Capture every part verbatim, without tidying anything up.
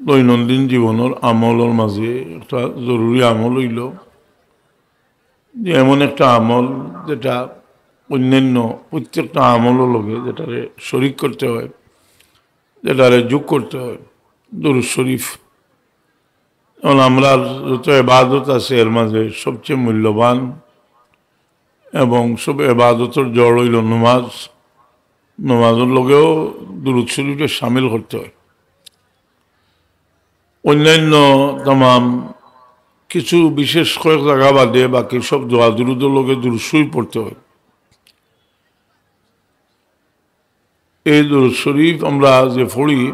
দৈনন্দিন জীবনর আমলর মাঝে একটা জরুরি আমল অইলো যে এমন একটা আমল যেটা অন্যান্য প্রত্যেকটা আমলর লগে যেটারে শরিক করতে হয়, যেটারে যোগ করতে হয়, দুরূদ শরিফ। এখন আমরার যত ইবাদত আছে এর মাঝে সবচেয়ে মূল্যবান এবং সব ইবাদতর জড় অইলো নমাজ। নমাজর লগেও দুরূদ শরিফরে শামিল করতে হয়। অন্যান্য তামাম কিছু বিশেষ কয়েক জাগা বাদে বাকি সব দোয়া দুরূদর লগে দুরূদ শরিফ পড়তে হয়। এই দুরূদ শরিফ আমরা যে পড়ি,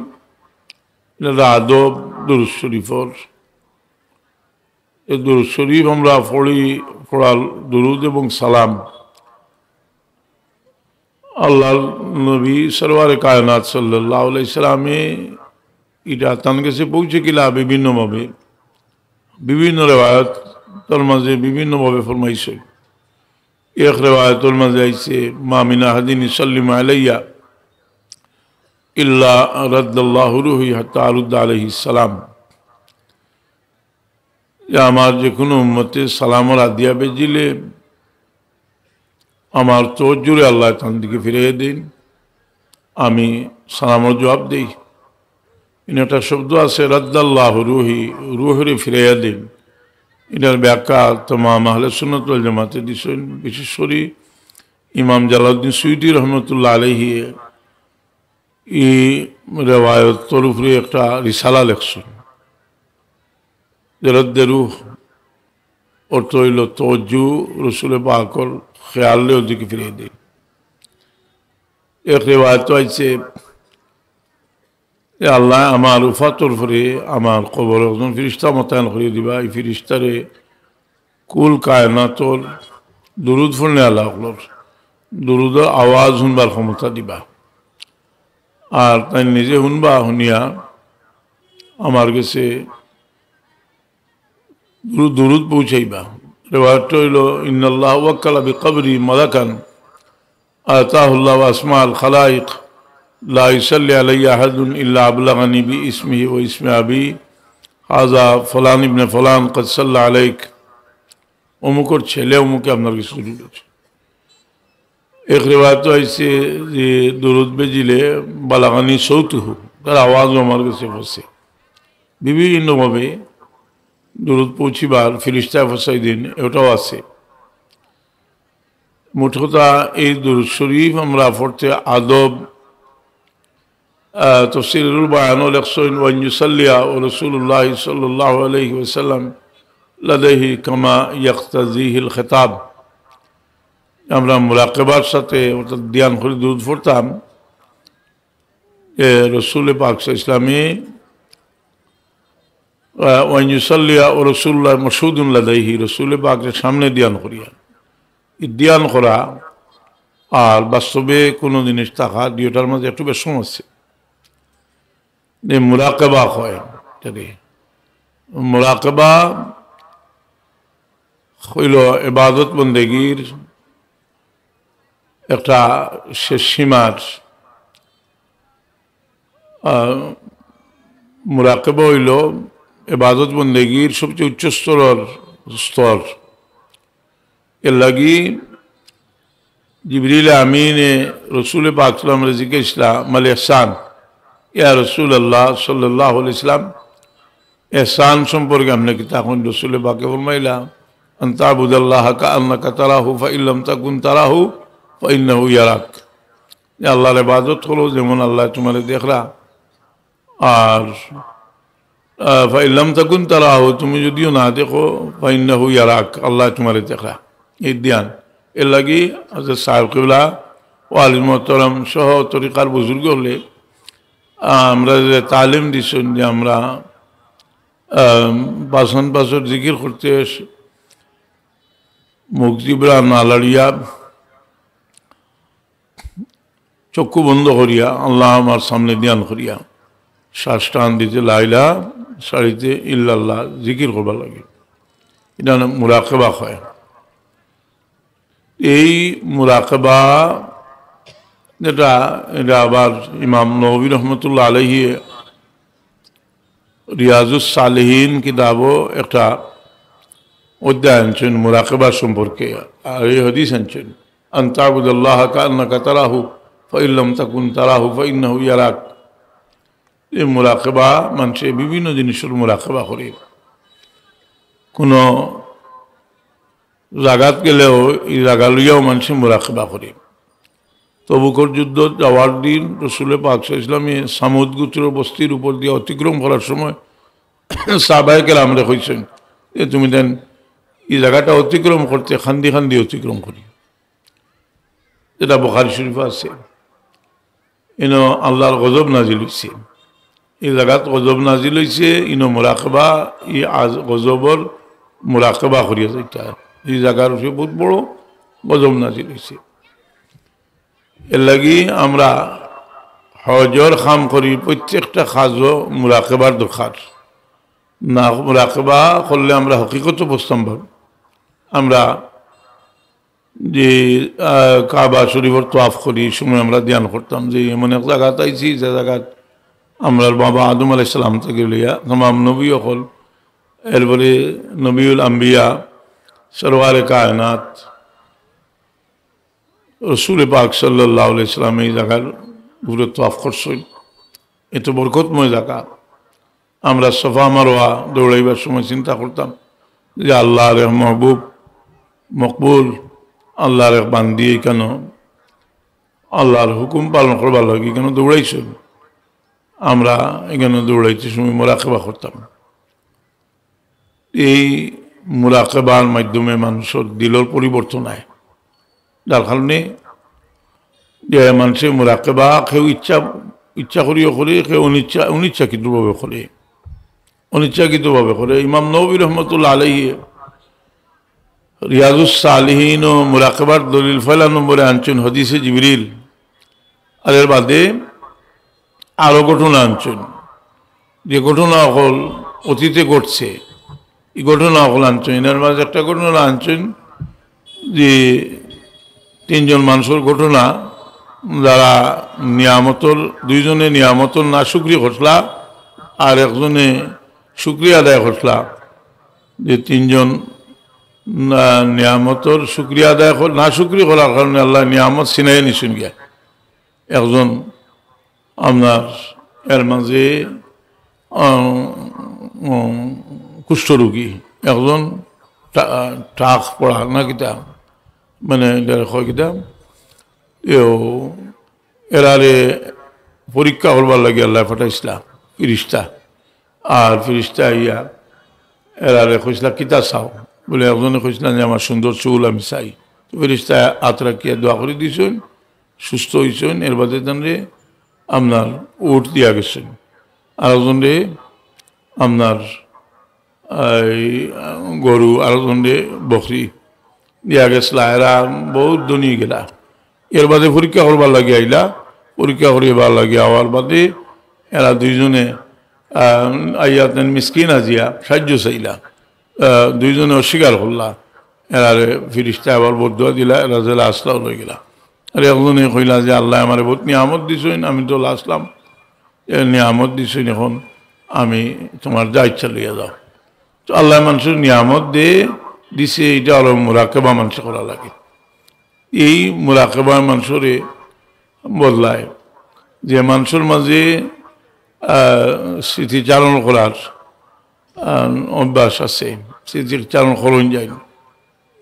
এটা আদব দুরূদ শরিফর। এই দুরূদ শরিফ আমরা পড়ি, পড়ার দুরূদ এবং সালাম আল্লাহর নবী সরওয়ারে কায়নাত সাল্লাল্লাহু আলাইহি সাল্লামে এটা তান গেছে পৌঁছে গেলা বিভিন্নভাবে, বিভিন্ন রেওয়ায়তর মাঝে বিভিন্নভাবে ফরমাইছে। এক রেওয়ায়তর মাঝে আইছে, "মা মিন আহাদিন ইউসাল্লিমু আলাইয়া ইল্লা রাদ্দাল্লাহু রুহি হাত্তা আরুদ্দা আলাইহিস সালাম।" যে আমার যে কোনো উম্মতে সালামর হাদিয়া বেজিলে আমার তওয়াজ্জুরে আল্লাহ তান দিকে ফিরিয়ে দিন, আমি সালামর জবাব দেই। ইনো একটা শব্দ আছে, "রাদ্দাল্লাহু রুহি", রুহরে ফিরাইয়া দিন। এটার ব্যাখ্যা তামাম আহলে সুন্নাত ওয়াল জামাতে দিছেন, বিশেষ করে ইমাম জালালউদ্দিন সুয়ুতী রহমতুল্লাহ আলাইহি এই রেওয়ায়তর উপরে একটা রিসালা লেখছেন। যে রদ্দে রুহ অর্থ অইলো তওয়াজ্জু রসুলে পাকর খেয়ালরে ওদিকে ফিরিয়ে দেয়। এক রেওয়ায়ত আইছে, "এ আল্লাহ, আমার উফাতর পরে আমার কবর একজন ফিরিস্তা মোতায়েন করিয়া দিবা, এই ফিরিস্তারে কুল কায়নাতর দুরুদ পড়নেআলা অকলর দুরুদর আওয়াজ হুনবার ক্ষমতা দিবা, আর তাইন নিজে হুনবা, হুনিয়া আমার গেছে দুরুদ, দুরুদ পৌঁছাইবা।" রেওয়ায়তটা অইলো, "ইন্নাল্লাহ ওয়াক্কালা বিকবরি মালাকান আতাহুল্লাহ আসমাআল খালাইক, লা ইউসাল্লি আলাইয়া আহাদুন ইল্লা আবলাগানি বিইসমিহি ওয়া ইসমি আবি, হাযা ফুলান ইবনে ফুলান ক্বাদ সাল্লা আলাইক।" অমুকর ছেলে অমুকে আপনার গেছে দুরুদ পড়ছে। এক রেওয়ায়ত আইছে যে দুরুদ বেজিলে বালাগানি সৌতুহু, তার আওয়াজও আমার গেছে পৌঁছে। বিভিন্নভাবে দুরুদ পৌঁছিবার ফিরিস্তায় পৌঁছাই দিন, এটাও আছে। মোট কথা, এই দুরুদ শরীফ আমরা পড়তে আদব, আহ, তফসিরুল বায়ানও লেখছেন, "ওয়ান ইউসাল্লিয়া ওয়া রাসূলুল্লাহি সাল্লাল্লাহু আলাইহি ওয়াসাল্লাম লাদাইহি কামা ইয়াক্তাজিহিল খিতাব।" আমরা মুরাকাবার সাথে, অর্থাৎ ধ্যান করে দুরুদ পড়তাম, এ, রসুল পাক সাল্লাল্লাহু আলাইহি ওয়াসাল্লামে, আহ, "ওয়ান ইউসাল্লিয়া ওয়া রাসূলুল্লাহ মাশহুদুন লাদাইহি", রসুল পাকরে সামনে ধ্যান করিয়া। এই ধ্যান করা আর বাস্তবে কোনো জিনিস থাকা, দুইটার মাঝে একটু বেশম আছে। যে মুরাকাবা হয়, যদি মুরাকাবা হইল ইবাদত বন্দেগীর একটা শেষ সীমার, আহ, মুরাকাবা হইল ইবাদত বন্দেগীর সবচেয়ে উচ্চ স্তরর স্তর। এর লাগি জিবরিল আমিনে রসুল পাক সাল্লামরে জিজ্ঞাসা, "মাল ইহসান, ইয়া রাসূলুল্লাহ সাল্লাল্লাহু আলাইহি ওয়াসাল্লাম, ইহসান সম্পর্কে আপনি কিতা কইন?" রসুল পাকে ফরমাইলা, "আন তা'বুদাল্লাহা কাআন্নাকা তারাহু, ফাইন লাম তাকুন তারাহু, ফাইন্নাহু ইয়ারাক।" যে আল্লাহর ইবাদত করো, যেমন আল্লাহ তোমারে দেখরা। আর, আহ, "ফাইন লাম তাকুন তারাহু", তুমি যদিও না দেখো, "ফাইন্নাহু ইয়ারাক", আল্লাহ তোমারে দেখরা। এই ধ্যান। এর লাগি হযরত সাহেব কিবলা, ওয়ালিদ মোহতরম সহ তরিকার বুজুর্গ হলে, আহ, আমরা যে তালিম দিছেন যে আমরা, আহ, বাসন বাসন জিকির করতে মুখ জিবরা না লাড়িয়া, চক্ষু বন্ধ করিয়া, আল্লাহ আমার সামনে ধ্যান করিয়া, শ্বাস টান দিতে লা ইলাহা, ছাড়িতে ইল্লাল্লাহ জিকির করবার লাগে। এটা মুরাকাবা হয়। এই মুরাকাবা যেটা, এটা আবার ইমাম নবী রহমতুল্লাহ আলাইহি, রিয়াজুস সালেহিন কিতাবও একটা অধ্যায় আনছইন মুরাকাবা সম্পর্কে, আর এই হাদিস আনছইন, "আন তা'বুদাল্লাহা কাআন্নাকা তারাহু, ফাইন লাম তাকুন তারাহু ফাইন্নাহু ইয়ারাক।" এই মুরাকাবা, মানষে বিভিন্ন জিনিসর মুরাকাবা করে, কোনো জাগাত গেলেও এই জাগা লইয়াও মানষে মুরাকাবা করে। তবুকর যুদ্ধ যাওয়ার দিন রসুলে পাক সাল্লাল্লাহু আলাইহি ওয়াসাল্লামে সামুদ গোত্র বস্তির উপর দিয়া অতিক্রম করার সময় সাহাবায়ে কেরামরে কইছইন যে, "তুমি দেন এই জাগাটা অতিক্রম করতে খান্দি খান্দি অতিক্রম করি।" যেটা বুখারী শরীফ আছে, ইনো আল্লাহর গজব নাজিল হইছে, এই জাগাত গজব নাজিল হইছে, ইনো মুরাকাবা, ই আজ গজবর মুরাকাবা করিয়া যাইতা। এই জাগার উপরে বহুত বড় গজব নাজিল হইছে। এর লাগি আমরা হজর কাম করি, প্রত্যেকটা কাজও মুরাকাবার দরকার। না মুরাকাবা করলে আমরা হকিকত বুঝতাম পারব। আমরা যে, আহ, কাবা শরীফর তওয়াফ করি, এই সময় আমরা ধ্যান করতাম যে এমন এক জাগাত আইছি, যে জাগাত আমরার বাবা আদম আলাইহিস সালাম থাকি লইয়া তামাম নবী অকল, এরপরে নবিউল আম্বিয়া, সরওয়ারে কায়নাত, রসুল পাক সাল্লাল্লাহু আলাইহি সাল্লাম এই জাগার উপরে তওয়াফ করছইন। এত বরকতময় জাগা। আমরা সফা মারওয়া দৌড়াইবার সময় চিন্তা করতাম যে আল্লাহর এক মাহবুব, মকবুল, আল্লাহর এক বান্দি এখানো আল্লাহর হুকুম পালন করবার লাগি এখানো দৌড়াইছইন। আমরা এখানো দৌড়াইতে সময় মুরাকাবা করতাম। এই মুরাকাবার মাধ্যমে মানুষর দিলর পরিবর্তন হয়, যার কারণে যে মানষে মুরাকাবা কেউ ইচ্ছা, ইচ্ছা করিও করে, কেউ অনিচ্ছা, অনিচ্ছাকৃতভাবে করে, অনিচ্ছাকৃতভাবে করে। ইমাম নবী রহমতুল্লাহ আলাইহি রিয়াজুস সালিহিন ও মুরাকাবার দলিল পয়লা নম্বরে আনছইন হাদিসে জিবরিল। আর এর বাদে আরো ঘটনা আনছইন, যে ঘটনা অকল অতীতে ঘটছে, এই ঘটনা অকল আনছইন। এর মাঝে একটা ঘটনা আনছইন যে তিনজন মানুষর ঘটনা, যারা নিয়ামতর, দুইজনে নিয়ামতর নাশুকরি করলা, আর একজনে শুকরিয়া আদায় করলা। যে তিনজন না-, নিয়ামতর শুকরিয়া আদায় কর-, নাশুকরি করার কারণে আল্লাহ নিয়ামত ছিনাইয়া নিছইন গিয়া। একজন আপনার এর মাঝে, আহ, উম, কুষ্ঠরোগী, একজন টা-, টাক পড়া না কিতা, মানে, এটারে কয় কিতা, এও, এরারে পরীক্ষা করবার লাগি আল্লাহ পাঠাইছলা ফিরিস্তা। আর ফিরিস্তা আইয়া এরারে কইছলা, "কিতা চাও?" বলে, একজনে কইছলা যে, "আমার সুন্দর চুল আমি চাই।" তো ফিরিস্তা আত রাখিয়া দোয়া করি দিছইন, সুস্থ হইছইন। এর বাদে তানরে আপনার উট দিয়া গেছইন, আর একজনরে আপনার এই গরু, আর একজনরে বকরি দিয়া গেছলা। এরা বহুত ধনী গেলা। এর বাদে পরীক্ষা করবার লাগি আইলা, পরীক্ষা করিবার লাগি আওয়ার বাদে এরা দুইজনে, আহ, আইয়া তেন মিসকিন আজিয়া সাহায্য চাইলা। আহ, দুইজনে অস্বীকার করলা। এরারে ফিরিস্তা আবার বদদোয়া দিলা, এরা যে লাশটাও লই গেলা। আর একজনে কইলা যে, "আল্লাহ আমারে বহুত নিয়ামত দিছইন, আমি তো লাশলাম, এ নিয়ামত দিছইন, এখন আমি তোমার যা ইচ্ছা লইয়া যাও।" তো আল্লাহ মানুষর নিয়ামত দে দিছে, এটা আরো মুরাকাবা মানুষে করা লাগে। এই মুরাকাবা মানুষরে বদলায়, যে মানুষর মাঝে, আহ, স্মৃতিচারণ করার, আহ, অভ্যাস আছে, স্মৃতিচারণ করন যায়,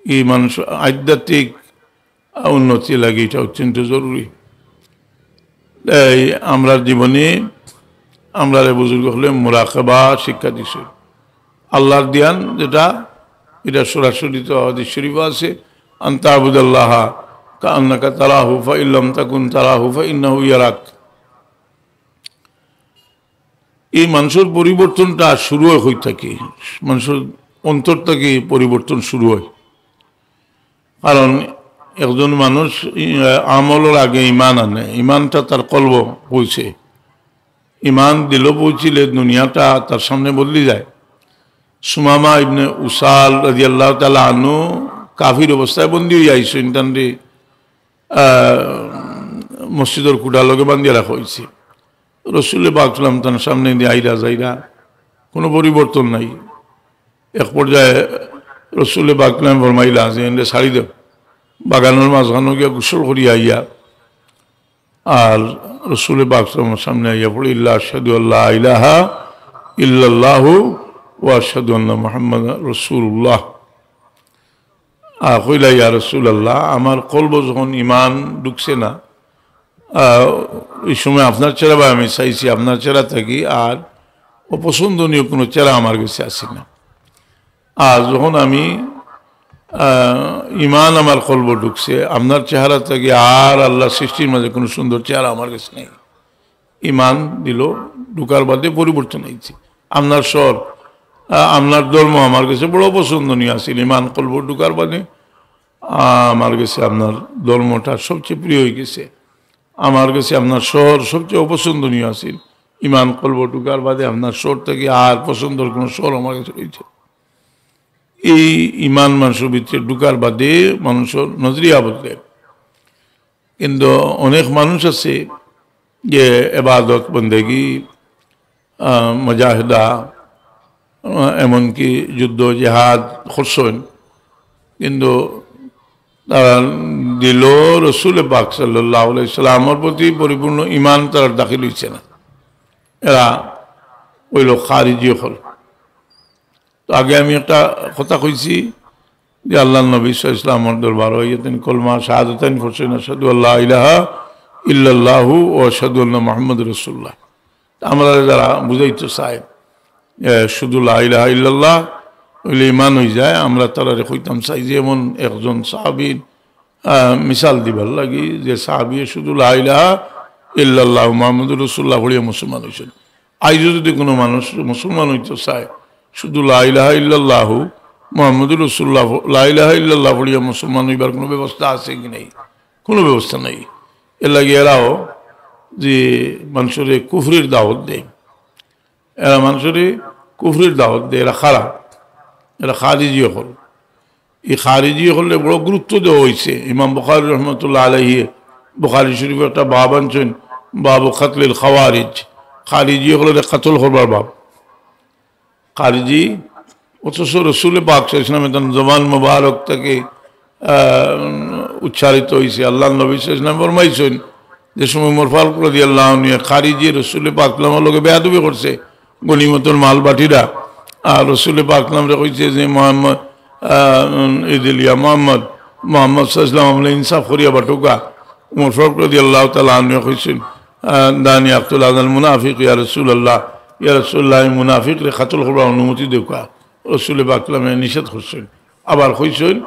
এই মানুষ আধ্যাত্মিক উন্নতি লাগে, এটা অত্যন্ত জরুরি। এই আমরা জীবনে আমরারে বুজুর্গ অকলে মুরাকাবা শিক্ষা দিছে। আল্লাহর ধ্যান যেটা, এটা সরাসরি তো হাদিস শরীফ আছে, "আন তা'বুদাল্লাহা কাআন্নাকা তারাহু, ফাইন লাম তাকুন তারাহু ফাইন্নাহু ইয়ারাক।" এই মানুষর পরিবর্তনটা শুরু হয় কই থাকি? মানুষর অন্তর থাকি পরিবর্তন শুরু হয়। কারণ একজন মানুষ, ই-, আমলর আগে ইমান আনে, ইমানটা তার কলব পৌঁছে, ইমান দিল পৌঁছিলে দুনিয়াটা তার সামনে বদলি যায়। সুমামা ইবনে উসাল রাদিয়াল্লাহু তাআলা আনহু কাফির অবস্থায় বন্দী হইয়া আইছইন, তানরে, আহ, মসজিদর কুটা লগে বান্ধিয়া রাখা হইছে। রসুল পাক সাল্লাম তার সামনে দিয়ে আইরা যাইরা, কোনো পরিবর্তন নাই। এক পর্যায়ে রসুলে পাক সাল্লাল্লাহু আলাইহি ওয়াসাল্লাম ফরমাইলা যে, "এনরে ছাড়ি দেও।" বাগানর মাঝখানো গিয়া গোসল করিয়া আইয়া আর রসুলে পাক সাল্লাল্লাহু আলাইহি ওয়াসাল্লামর সামনে আইয়া পড়ে, "ইল্লা আশহাদু আল্লা ইলাহা ইল্লাল্লাহু ওয়া আশহাদু আন্না মুহাম্মাদান রাসূলুল্লাহ।" আর কইলা, "ইয়া রাসূলুল্লাহ, আমার কলবো যখন ইমান ঢুকছে না, আহ, এই সময় আপনার চেহারা বা আমি চাইছি, আপনার চেহারা থাকি আর অপছন্দনীয় কোনো চেহারা আমার গেছে আছে না। আর যখন আমি, আহ, ইমান আমার কলবো ঢুকছে, আপনার চেহারা থাকি আর আল্লাহ সৃষ্টির মাঝে কোনো সুন্দর চেহারা আমার গেছে নাই।" ইমান দিলো ঢুকার বাদে পরিবর্তন আইছে। আপনার স্বর, আহ, আপনার ধর্ম আমার গেছে বড় পছন্দনীয় আছিল। ইমান কলবো ঢুকার বাদে, আহ, আমার গেছে আপনার ধর্মটা সবচেয়ে প্রিয় হয়ে গেছে। আমার গেছে আপনার স্বর সবচেয়ে অপছন্দনীয় আছিল। ইমান কলবো ঢুকার বাদে আপনার স্বর থাকি আর পছন্দর কোনো স্বর আমার গেছে রইছে। এই ইমান মানুষর ভিতরে ঢুকার বাদে মানুষর নজরিয়া বদলে। কিন্তু অনেক মানুষ আছে যে এবাদত বন্দেগি, আহ, মুজাহেদা, আহ, এমনকি যুদ্ধ জেহাদ করছইন, কিন্তু তারা দিলো রসুলে পাক সাল্লাল্লাহু আলাইহি সাল্লামর প্রতি পরিপূর্ণ ইমান তারা দাখিল হইছে না। এরা অইলো খারিজি অকল। তো আগে আমি একটা কথা কইছি যে আল্লাহর নবী সাল্লাল্লাহু আলাইহি ওয়াসাল্লামর দরবারো আইয়া তাইন কলমা শাহাদাতাইন পড়ছইন, "আশহাদু আল্লা ইলাহা ইল্লাল্লাহু ওয়া আশহাদু আন্না মুহাম্মাদুর রাসূলুল্লাহ।" তা আমরা যারা বুঝাইতে চাই, এ, শুধু লা ইলাহা ইল্লাল্লাহ অইলে ইমান হয়ে যায়, আমরা তারারে কইতাম চাই যে এমন একজন সাহাবী, আহ, মিসাল দিবার লাগি যে সাহাবী শুধু লা ইলাহা ইল্লাল্লাহ মুহাম্মাদুর রাসূলুল্লাহ পড়িয়া মুসলমান হইছেন। আইজও যদি কোনো মানুষ মুসলমান হইতে চায়, শুধু লা ইলাহা ইল্লাল্লাহু মুহাম্মাদুর রাসূলুল্লাহ, লা ইলাহা ইল্লাল্লাহ পড়িয়া মুসলমান হইবার কোনো ব্যবস্থা আছে কি নাই? কোনো ব্যবস্থা নাই। এর লাগি এরাও যে মানুষরে কুফরির দাওয়াত দেয়, এরা মানুষরে কুফরির দাওয়াত দেয়, এরা খারাপ, এরা খারিজি অকল। এই খারিজি অকলরে বড় গুরুত্ব দেওয়া হইছে। ইমাম বুখারী রহমতুল্লাহ আলাইহি বুখারী শরীফে একটা বাব আনছইন, বাবু কাতলিল খাওয়ারিজ, খারিজি অকলরে কাতল করবার বাব। খারিজি, অথচ রসুলে পাক সাল্লাল্লাহু আলাইহি ওয়াসাল্লাম তান জবান মোবারক থাকি, আহ, উচ্চারিত হইছে। আল্লাহর নবী সাল্লাল্লাহু আলাইহি ওয়াসাল্লাম ফরমাইছইন, যে সময় উমর ফারুক রাদিয়াল্লাহু আনহু খারিজি রসুলে পাক সাল্লাল্লাহু আলাইহি ওয়াসাল্লামর লগে বেয়াদবি করছে, গনিমতর মাল বাটিরা, আর রসুলে পাক সাল্লাল্লাহু আলাইহি ওয়াসাল্লামরে কইছে যে, "মোহাম্মদ, আহ, ইদিল ইয়া মোহাম্মদ, মোহাম্মদ সাল্লাল্লাহু আলাইহি ওয়াসাল্লাম, আপনে ইনসাফ করিয়া বাটুকা।" উমর ফারুক রাদিয়াল্লাহু তাআলা আনহু কইছইন, আহ, "দানি আকতুল হাযাল মুনাফিক ইয়া রাসূলুল্লাহ, ইয়া রাসূলুল্লাহ, এই মুনাফিকরে কাতল করবার অনুমতি দেউকা।" রসুলে পাক সাল্লাল্লাহু আলাইহি ওয়াসাল্লামে নিষেধ করছইন। আবার কইছইন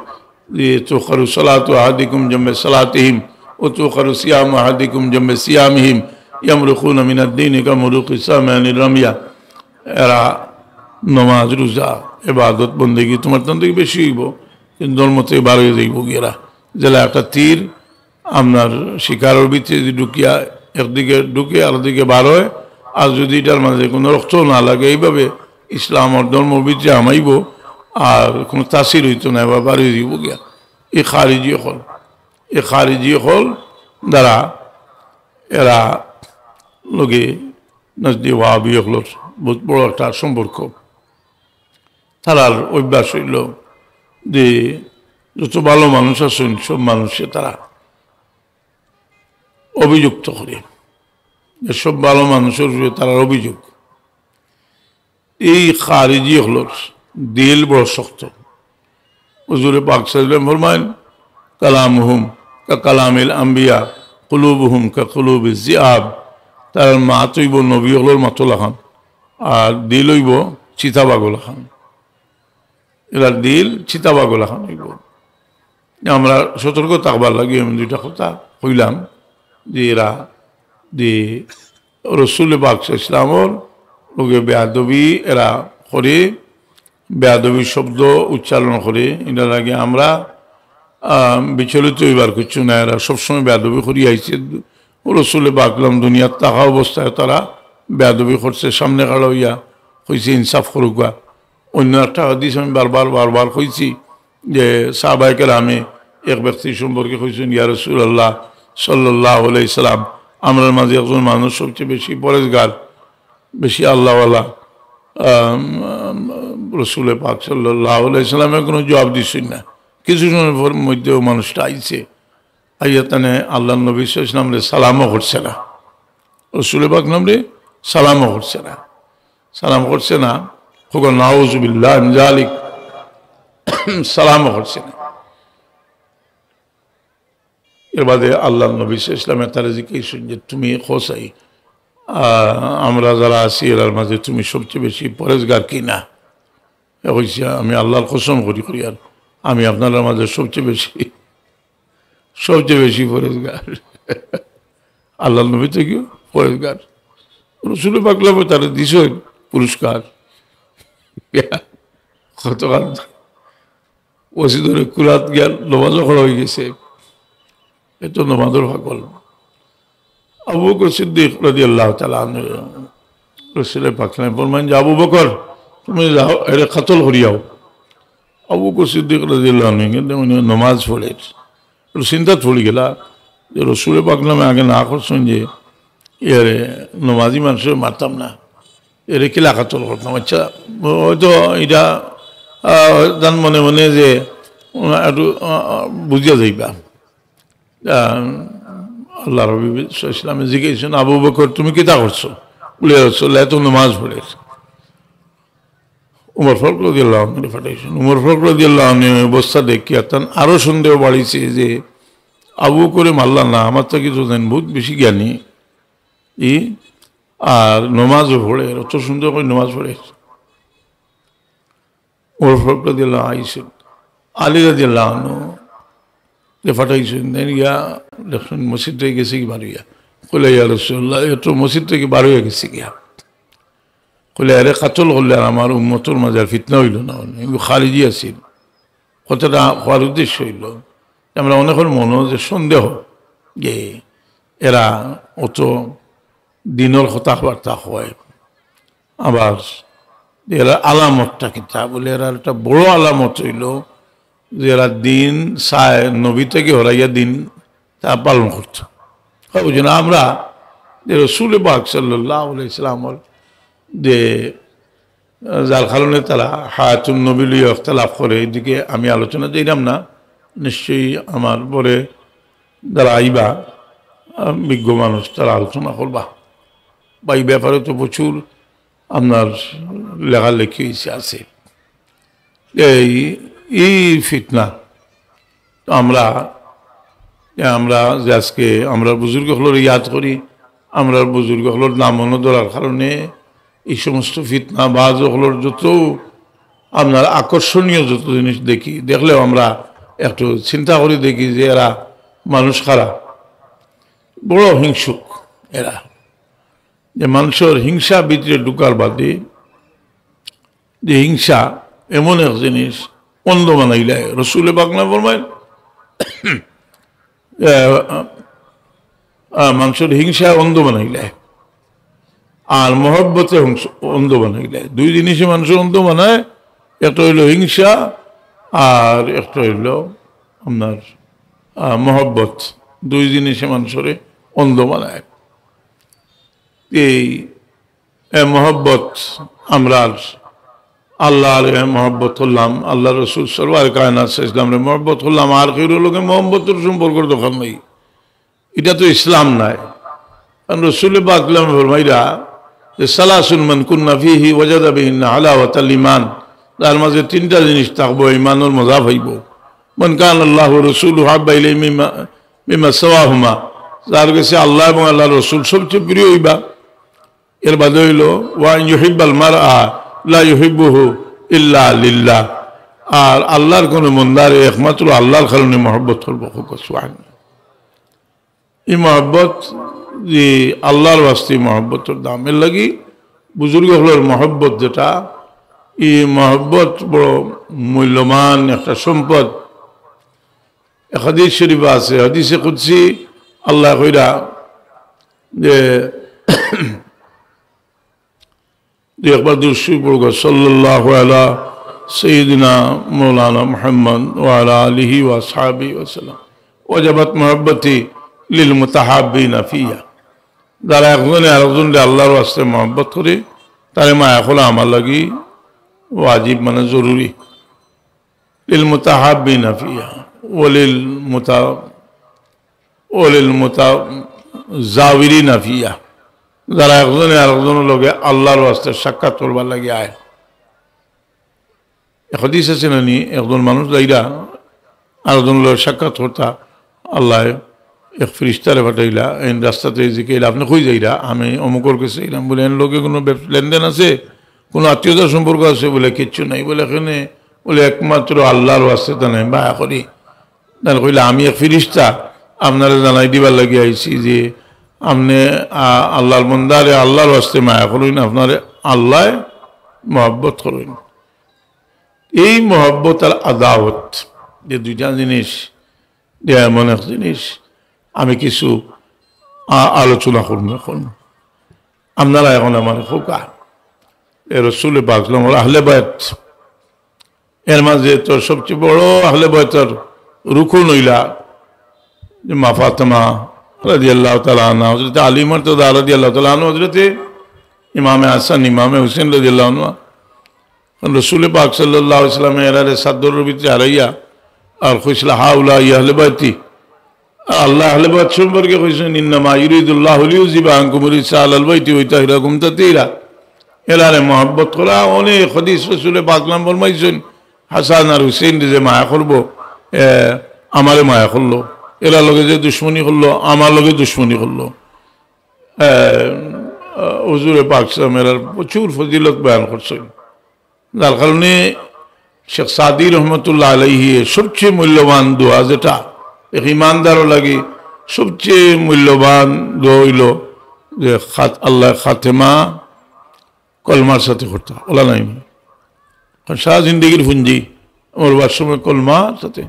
যে, "তুখারু সালাতু আহাদিকুম জম্বে সালাতিহিম, ও তুখারু সিয়ামু আহাদিকুম জম্বে সিয়ামিহিম, ইয়ামরুকুনা মিনাদ দীনি কামুরুকিস সাহমি আনির রামিয়া।" এরা নমাজ, রোজা, ইবাদত, বন্দেগী তোমার তান থাকি বেশি হইব, কিন্তু ধর্ম থাকি বার হইয়া যাইব গিয়া এরা। যেলা একটা তীর আপনার শিকারর ভিতরে যদি ঢুকিয়া একদিকে ঢুকে আরেকদিকে বার হয়, আর যদি এটার মাঝে কোনো রক্ত না লাগে, এইভাবে ইসলামর ধর্মর ভিতরে হামাইব, আর কোনো তাসির হইতো না, এবার বার হইয়া যাইব গিয়া। এই খারিজি অকল, এই খারিজি অকল দ্বারা এরা লগে নজদি ওয়াহাবি অকলর বহুত বড় একটা সম্পর্ক। তারার অভ্যাস হইল যে যত ভালো মানুষ আছইন, সব মানুষে তারা অভিযুক্ত করে, যে সব ভালো মানুষর উপরে তারার অভিযোগ। এই খারিজি অকলর দিল বড় শক্ত। হুজুরে পাক সাল্লাল্লাহু আলাইহি ওয়াসাল্লাম ফরমাইন, "কালামুহুম কা কালামিল আম্বিয়া, কুলুবুহুম কা কুলুবিজ জিআব।" তারার মাত হইব নবী অকলর মাত লাখান, আর দিল হইব চিতাবাঘ লাখান। এরার দিল চিতাবাঘ লাখান হইব। আমরা সতর্ক থাকবার লাগি আমি দুইটা কথা কইলাম যে এরা যে রসুল পাক সাল্লাল্লাহু আলাইহি ওয়াসাল্লামর লগে বেয়াদবি এরা করে, বেয়াদবি শব্দ উচ্চারণ করে, এটার লাগি আমরা, আহ, বিচলিত হইবার কিছু না। এরা সবসময় বেয়াদবি করি আইছে। রসুল পাক সাল্লাল্লাহু আলাইহি ওয়াসাল্লাম দুনিয়াত থাকা অবস্থায় তারা বেয়াদবি করছে, সামনে খাড়া হইয়া কইছে, "ইনসাফ করুকা।" অন্য একটা হাদিস আমি বারবার, বারবার কইছি যে সাহাবায়ে কেরামে এক ব্যক্তি সম্পর্কে কইছেন, "ইয়া রাসূলুল্লাহ সাল্লাল্লাহু আলাইহি সাল্লাম, আমরার মাঝে একজন মানুষ সবচেয়ে বেশি পরেজগার, বেশি আল্লাহওয়ালা, আম, আম, রসুলে পাক সাল্লাল্লাহু আলাইহি সাল্লামে কোনো জবাব দিছইন না। কিছু সময় পর মধ্যে ও মানুষটা আইছে, আইয়া তানে আল্লাহর নবী সাল্লাল্লাহু আলাইহি সাল্লামরে সালামও করছে না, রসুলে পাক নামরে সালামও করছে না, সালাম করছে না। খুব নাউজুবিল্লাহ মিন জালিক, সালামও করছে না। এর বাদে আল্লাহর নবী সাল্লাল্লাহু আলাইহি সাল্লামে তারে জিজ্ঞেস করছেন যে, "তুমি খোসাই, আহ, আমরা যারা আছি এরার মাঝে তুমি সবচেয়ে বেশি পরেজগার কি না?" এ কইছে, "আমি আল্লাহর কসম করি, করি আর আমি আপনারার মাঝে সবচেয়ে বেশি, সবচেয়ে বেশি পরেজগার।" আল্লাহর নবী তো কি পরেজগার, রসুল পাকলামে তারে দিছে পুরস্কার। কতক্ষণ মসজিদর কুলাত গিয়া নমাজও পড়া হয়ে গেছে, এ তো নমাজর পাগল। আবু বকর সিদ্দিক রাদিয়াল্লাহু তাআলা আনহু, রসুল পাকলামে ফরমাইন যে, "আবু বকর, তুমি যাও, এরে কতল করিয়াও।" আবু বকর সিদ্দিক রাদিয়াল্লাহু আনহু কিন্তু উনি নমাজ পড়ের, একটু চিন্তাত পড়ি গেলা যে রসুল পাকলামে আগে না করছেন যে এরে নমাজি মানুষরে মারতাম না, এরে কিলা কতল করতাম। আচ্ছা, হয়তো এটা, আহ, তান মনে মনে যে, উম, একটু, আহ, বুঝিয়া যাইবা। আহ, আল্লাহর হাবিব সাল্লাল্লাহু আলাইহি ওয়াসাল্লামে জিজ্ঞেস করছেন, "আবু বকর, তুমি কিতা করছো?" বলে, "রাসূলুল্লাহ, এত নমাজ পড়ের।" উমর ফারুক রাদিয়াল্লাহু আনহুরে পাঠাইছেন। উমর ফারুক রাদিয়াল্লাহু আনহু অবস্থা দেখিয়া তান আরো সন্দেহ বাড়িছে যে আবু বকরে মারলা না, আমার তো কিছু জানেন, বহুত বেশি জ্ঞানী। ই আর নমাজও পড়ে, অত সুন্দর করে নমাজ পড়ে। উমর ফারুক রাদিয়াল্লাহু আনহু আইছেন, আলী রাদিয়াল্লাহু আনহুরে পাঠাইছেন, দেন গিয়া দেখছেন মসজিদ থেকে গেছে কি বার হইয়া। কইলা, "ইয়া রাসূলুল্লাহ, এ তো মসজিদ থেকে বার হইয়া গেছে গিয়া।" কইলা, "এরে কতল করলে আর আমার উম্মতর মাঝে আর ফিতনা হইল না।" কিন্তু খারিজি আছিল, কথাটা হওয়ার উদ্দেশ্য হইল যে আমরা অনেকের মনে যে সন্দেহ যে এরা অত দিনের কথাবার্তা হয়, আবার এরা আলামতটা কিতা বলে, এরা একটা বড় আলামত হইল যে এরা দিন চায় নবী থেকে হরাইয়া দিন তা পালন করত। ওই জন্য আমরা যে রসুল পাক সাল্লাল্লাহু আলাইহি সাল্লামর যে যার কারণে তারা হায়াতুন নবী লইয়া ইখতিলাফ করে, এদিকে আমি আলোচনা দিলাম না, নিশ্চয়ই আমার পরে যারা আইবা, আহ, বিজ্ঞ মানুষ তারা আলোচনা করবা। বা এই ব্যাপারে তো প্রচুর আপনার লেখালেখি হইছে, আছে। এই, এই ফিতনা তো আমরা, আমরা যে আজকে আমরা বুজুর্গ হকলরে ইয়াদ করি, আমরা বুজুর্গ হকলর নাম মনে ধরার কারণে এই সমস্ত ফিতনা বা হকলর যত আপনার আকর্ষণীয় যত জিনিস দেখি, দেখলেও আমরা একটু চিন্তা করি দেখি যে এরা মানুষ খারাপ, বড় হিংসুক এরা, যে মানুষের হিংসা ভিতরে ঢুকার বাদে যে হিংসা এমন এক জিনিস অন্ধ বানাইলায়। রসুল পাক না ফরমায়, আহ, আহ, মানুষের হিংসা অন্ধ বানাইলায়, আর মহব্বতে হংস-, অন্ধ বানাইলায়। দুই জিনিসে মানুষের অন্ধ বানায়, একটা হইল হিংসা, আর একটা হইল আপনার, আহ, মহব্বত। দুই জিনিসে মানুষরে অন্ধ বানায়। এই, এ মহব্বত, আমরা আল্লাহর এ মহব্বত করলাম, আল্লাহ রসুল সরওয়ার কায়নাত সাল্লাল্লাহু আলাইহি ওয়াসাল্লামরে মহব্বত করলাম, আর কেউর লগে মহব্বতর সম্পর্কর দরকার নাই। এটা তো ইসলাম নাই। কারণ রসুল পাক সাল্লাল্লাহু আলাইহি ওয়াসাল্লাম ফরমাইরা যে, "সালাসুন মান কুন্না ফিহি ওয়াজাদা বিহিন্না হালাওয়াতাল ঈমান।" তার মাঝে তিনটা জিনিস থাকবো, ঈমানর মজা পাইবো। "মান কানা আল্লাহু ওয়া রাসূলুহু আহাব্বা ইলাইহি মিম্মা, মিম্মা সিওয়াহুমা।" যার কাছে আল্লাহ এবং আল্লাহর রসুল সবচেয়ে প্রিয় হইবা। এর বাদে হইল, "ওয়া আন ইউহিব্বাল মারআ লা ইউহিব্বুহু ইল্লা লিল্লাহ।" আর আল্লাহর কোনো বন্দারে একমাত্র আল্লাহর কারণে মহব্বত করবো। সুবহানাল্লাহ। এই মহব্বত যে আল্লাহর ওয়াস্তে মহব্বতর দাম, এর লাগি বুজুর্গ হকলর মহব্বত যেটা, এই মহব্বত বড় মূল্যবান একটা সম্পদ। এক হাদিস শরীফ আছে, হাদিসে কুদসি আল্লাহ কইরা যে, যে একবার দুরূদ শরীফ পড়ুক, সাল্লাল্লাহু আলা সাইয়্যিদিনা মাওলানা মুহাম্মদ ওয়া আলা আলিহি ওয়া আসহাবিহি ওয়া সাল্লাম। "ওয়াজাবাত মুহাব্বতি লিল মুতাহাব্বিনা ফিয়া।" যারা একজনে আরেকজনরে আল্লাহর ওয়াস্তে মহব্বত করে, তারে মায়া করা আমার লাগি ওয়াজিব, মানে জরুরি। লিল মুতাহাব্বিনা ফিয়া ওয়ালিল মুতা-, ওয়ালিল মুতাজাওইরিনা ফিয়া, যারা একজনে আরেকজনর লগে আল্লাহর ওয়াস্তে সাক্ষাৎ করবার লাগি আয়। এক হাদিস আছে না নি, একজন মানুষ যাইরা আরেকজনর লগে সাক্ষাৎ করতা, আল্লায় এক ফিরিস্তারে পাঠাইলা, এই রাস্তাতে জিকাইলা, "আপনে কই যাইরা?" "আমি অমুকর গেছে যাইরাম।" বলে, "এন লগে কোনো ব্যব-, লেনদেন আছে? কোনো আত্মীয়তার সম্পর্ক আছে?" বলে, "কিচ্ছু নাই।" বলে, "এখানে," বলে, "একমাত্র আল্লাহর ওয়াস্তে তানে মায়া করি।" তাইন কইলা, "আমি এক ফিরিস্তা, আপনারে জানাই দিবার লাগি আইছি যে আপনে, আ, আল্লাহর বন্দারে আল্লাহর ওয়াস্তে মায়া করইন, আপনারে আল্লায় মহব্বত করইন।" এই মহব্বত আর আদাওত, যে দুইটা জিনিস, যে এমন এক জিনিস, আমি কিছু আ-, আলোচনা করমু এখন। আপনারা এখন আমারে কউক্কা, এ রসুল পাক সাল্লাল্লাহু আলাইহি ওয়াসাল্লামর আহলে বায়ত, এর মাঝে তো সবচেয়ে বড় আহলে বায়তর রুকুন অইলা যে মা ফাতেমা রাদিয়াল্লাহু তাআলা আনহা, হযরত আলী মুর্তজা রাদিয়াল্লাহু তাআলা আনহু, হযরত ইমামে হাসান, ইমামে হুসেন রাদিয়াল্লাহু আনহু। কারণ রসুল পাক সাল্লাল্লাহু আলাইহি ওয়াসাল্লামে এরারে চাদরর ভিতরে হারাইয়া আর কইছিলা, "হাউলাই আহলে বায়তি।" আল্লায় আহলে বায়ত সম্পর্কে কইছইন, "ইন্নামা ইউরিদুল্লাহু লিইউযহিবা আনকুমুর রিজসা আহলাল বায়তি ওয়া ইউতাহহিরাকুম তাতহীরা।" এরারে মহব্বত করা, অনেক হাদিস রসুল পাক সাল্লাল্লাহু আলাইহি ওয়াসাল্লামে ফরমাইছইন, "হাসান আর হুসেইনরে যে মায়া করবো, এ, আমারে মায়া করলো, এরার লগে যে দুশমনি করলো, আমার লগে দুশমনি করলো।" এ, হুজুরে পাক সাল্লাল্লাহু আলাইহি ওয়াসাল্লাম এরার প্রচুর ফজিলত বয়ান করছইন। যার কারণে শেখ সাদি রহমতুল্লাহ আলাইহি সবচেয়ে মূল্যবান দোয়া, যেটা এক ইমানদারর লাগি সবচেয়ে মূল্যবান দোয়া অইলো যে খাত-, আল্লায় খাতেমা কলমার সাথে করতা, অলা নায়নি? কারণ সারা জিন্দেগির পুঞ্জি আমার বাস সময় কলমার সাথে।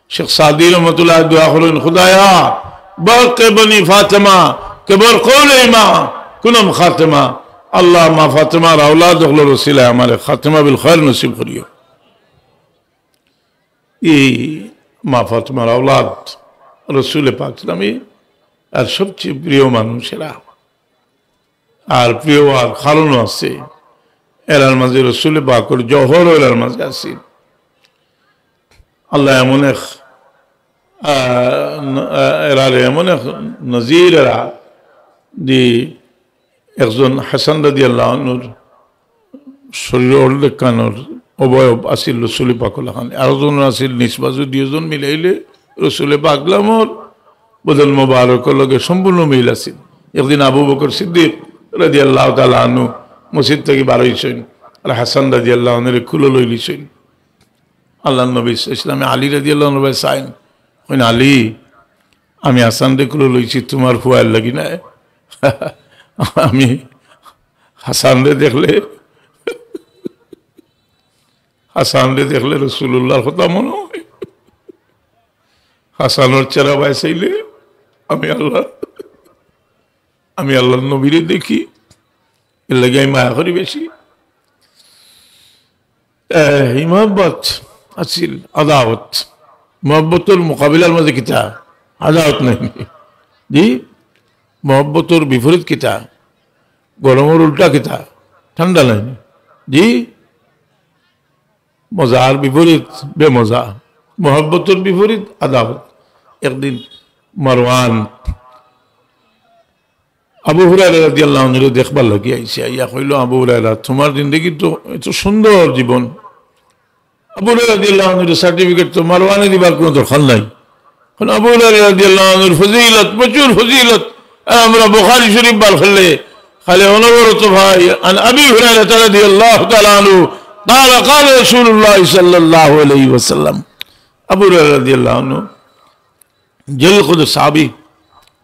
শেখ সাদি রহমতুল্লাহ দোয়া করইন, "খুদায়া, বারকে বনি ফাতেমা, কে বরকৌলে মা, কুনম খাতেমা।" আল্লাহ, মা ফাতেমার আওলাদ অকলর উসিলায় আমারে খাতেমা বিল খৈর নসিব করিও। এই মা ফাতেমার আওলাদ রসুল পাক সাল্লাল্লাহু আলাইহি ওয়াসাল্লাম আর সবচেয়ে প্রিয় মানুষ এরা। আর প্রিয় আর কারণও আছে। এরার মাঝে রসুল পাকর জহর এরার মাঝে আছে। আল্লাহ এমন এক, আহ, ন-, আহ, এরারে এমন এক নজির এরা যে একজন হাসান রাদিয়াল্লাহু আনহুর শরীরর অর্ধেক খানর অবয়ব আছিল রসুল পাকর লাখান, আরোজনর আছিল নিচ বাজু, দুইজন মিলাইলে রসুল পাক সাল্লাল্লাহু আলাইহি ওয়াসাল্লামর বদন মোবারকর লগে সম্পূর্ণ মিল আছিল। একদিন আবু বকর সিদ্দিক রাদিয়াল্লাহু তাআলা আনহু মসজিদ থাকি বার অইছইন, আর হাসান রাদিয়াল্লাহু আনহুরে কুলো লইলিছইন। আল্লাহর নবী সাল্লাল্লাহু আলাইহি ওয়াসাল্লামে আলী রাদিয়াল্লাহু আনহুরে চাইন, কইন, "আলী, আমি হাসানরে কুলো লইছি তুমার পুয়ার লাগি নায়।" আমি হাসানরে দেখলে, হাসানরে দেখলে রসুলুল্লাহর কথা মনো অয়। হাসানর চেহারা বায় চাইলে আমি আল্লাহ, আমি আল্লাহর নবীরে দেখি, এর লাগি আমি মায়া করি বেশি। এ, এই মহব্বত আছিল আদাওত। মহব্বতর মোকাবিলার মাঝে কিতা? আদাওত নাই। জি? মহব্বতর বিপরীত কিতা? গরমর উল্টা কিতা? ঠান্ডা নাই। জি? মজার বিপরীত বেমজা। মহব্বতর বিপরীত আদাওত। একদিন মারওয়ান আবু হুরায়রা রাদিয়াল্লাহু আনহুরে দেখবার লাগি আইছে, আইয়া কইলো, "আবু হুরায়রা, তুমার জিন্দেগি তো এত সুন্দর জীবন।" আবু হুরায়রা রাদিয়াল্লাহু আনহুরে সার্টিফিকেট তো মারওয়ানে দিবার কোনো দরকার নাই। কারণ আবু হুরায়রা রাদিয়াল্লাহু আনহুর ফজিলত, প্রচুর ফজিলত। আর আমরা বুখারী শরীফ বার করলে খালি অনবরত পাই, "আন আবি হুরায়রা রাদিয়াল্লাহু তাআলা আনহু, ক্বালা ক্বালা রাসূলুল্লাহ সাল্লাল্লাহু আলাইহি ওয়াসাল্লাম।" আবু হুরায়রা রাদিয়াল্লাহু আনহু জলিল কদর সাহাবী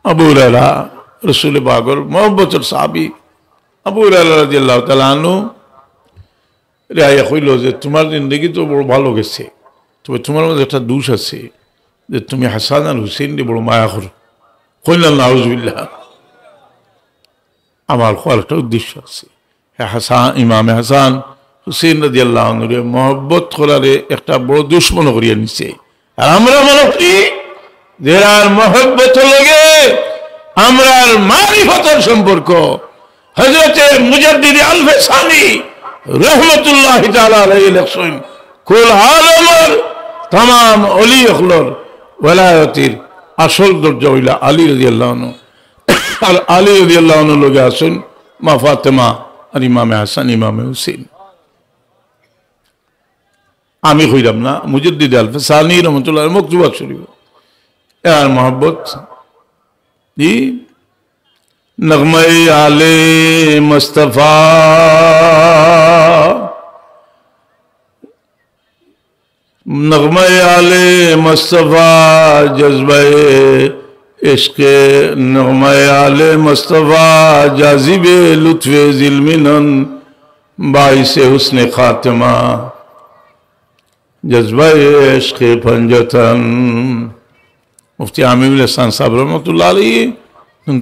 আবু হুরায়রা, রসুল পাকর মহব্বতর সাহাবী আবু হুরায়রা রাদিয়াল্লাহু তাআলা আনহু রে আইয়া কইলো যে, "তুমার জিন্দেগি তো বড় ভালো গেছে, তবে তুমার মাঝে একটা দোষ আছে যে তুমি হাসান আর হুসেইনরে বড় মায়া করো।" কইলা, "নাউজুবিল্লাহ।" আমার কওয়ার একটা উদ্দেশ্য আছে। হে হাসান, ইমামে হাসান হুসেইন রাদিয়াল্লাহু আনহুরে মহব্বত করারে একটা বড় দুশমন করিয়া নিছে। আর আমরা মনে করি যে এরার মহব্বত লগে আমরার মারিফতর সম্পর্ক। হযরতে মুজাদ্দিদে আলফে সানি রহমতুল্লাহি তাআলা আলাইহি লেখছইন, কুল আলমর তামাম অলি অকলর ওয়ালায়তির আসল দরজা অইলা আলী রাদিয়াল্লাহু আনহু। আর আলী রাদিয়াল্লাহু আনহুর লগে আছইন মা ফাতেমা আর ইমামে হাসান, ইমামে হুসেন। আমি কইরাম না, মুজাদ্দিদে আলফে সানি রহমতুল্লাহ মকতুবাত শরীফ। এরার মহব্বত, জি, নগমায়ে আলে মুস্তফা, নগমায়ে আলে মুস্তফা, জজবায়ে ইশকে নগমায়ে আলে মুস্তফা, জাজিবে লুতফে জিলমিনন, বাইসে হুসনে খাতেমা, জজবায়ে ইশকে পঞ্জতন। মুফতি আমিনুল ইহসান সাহেব রহমতুল্লাহ আলাইহি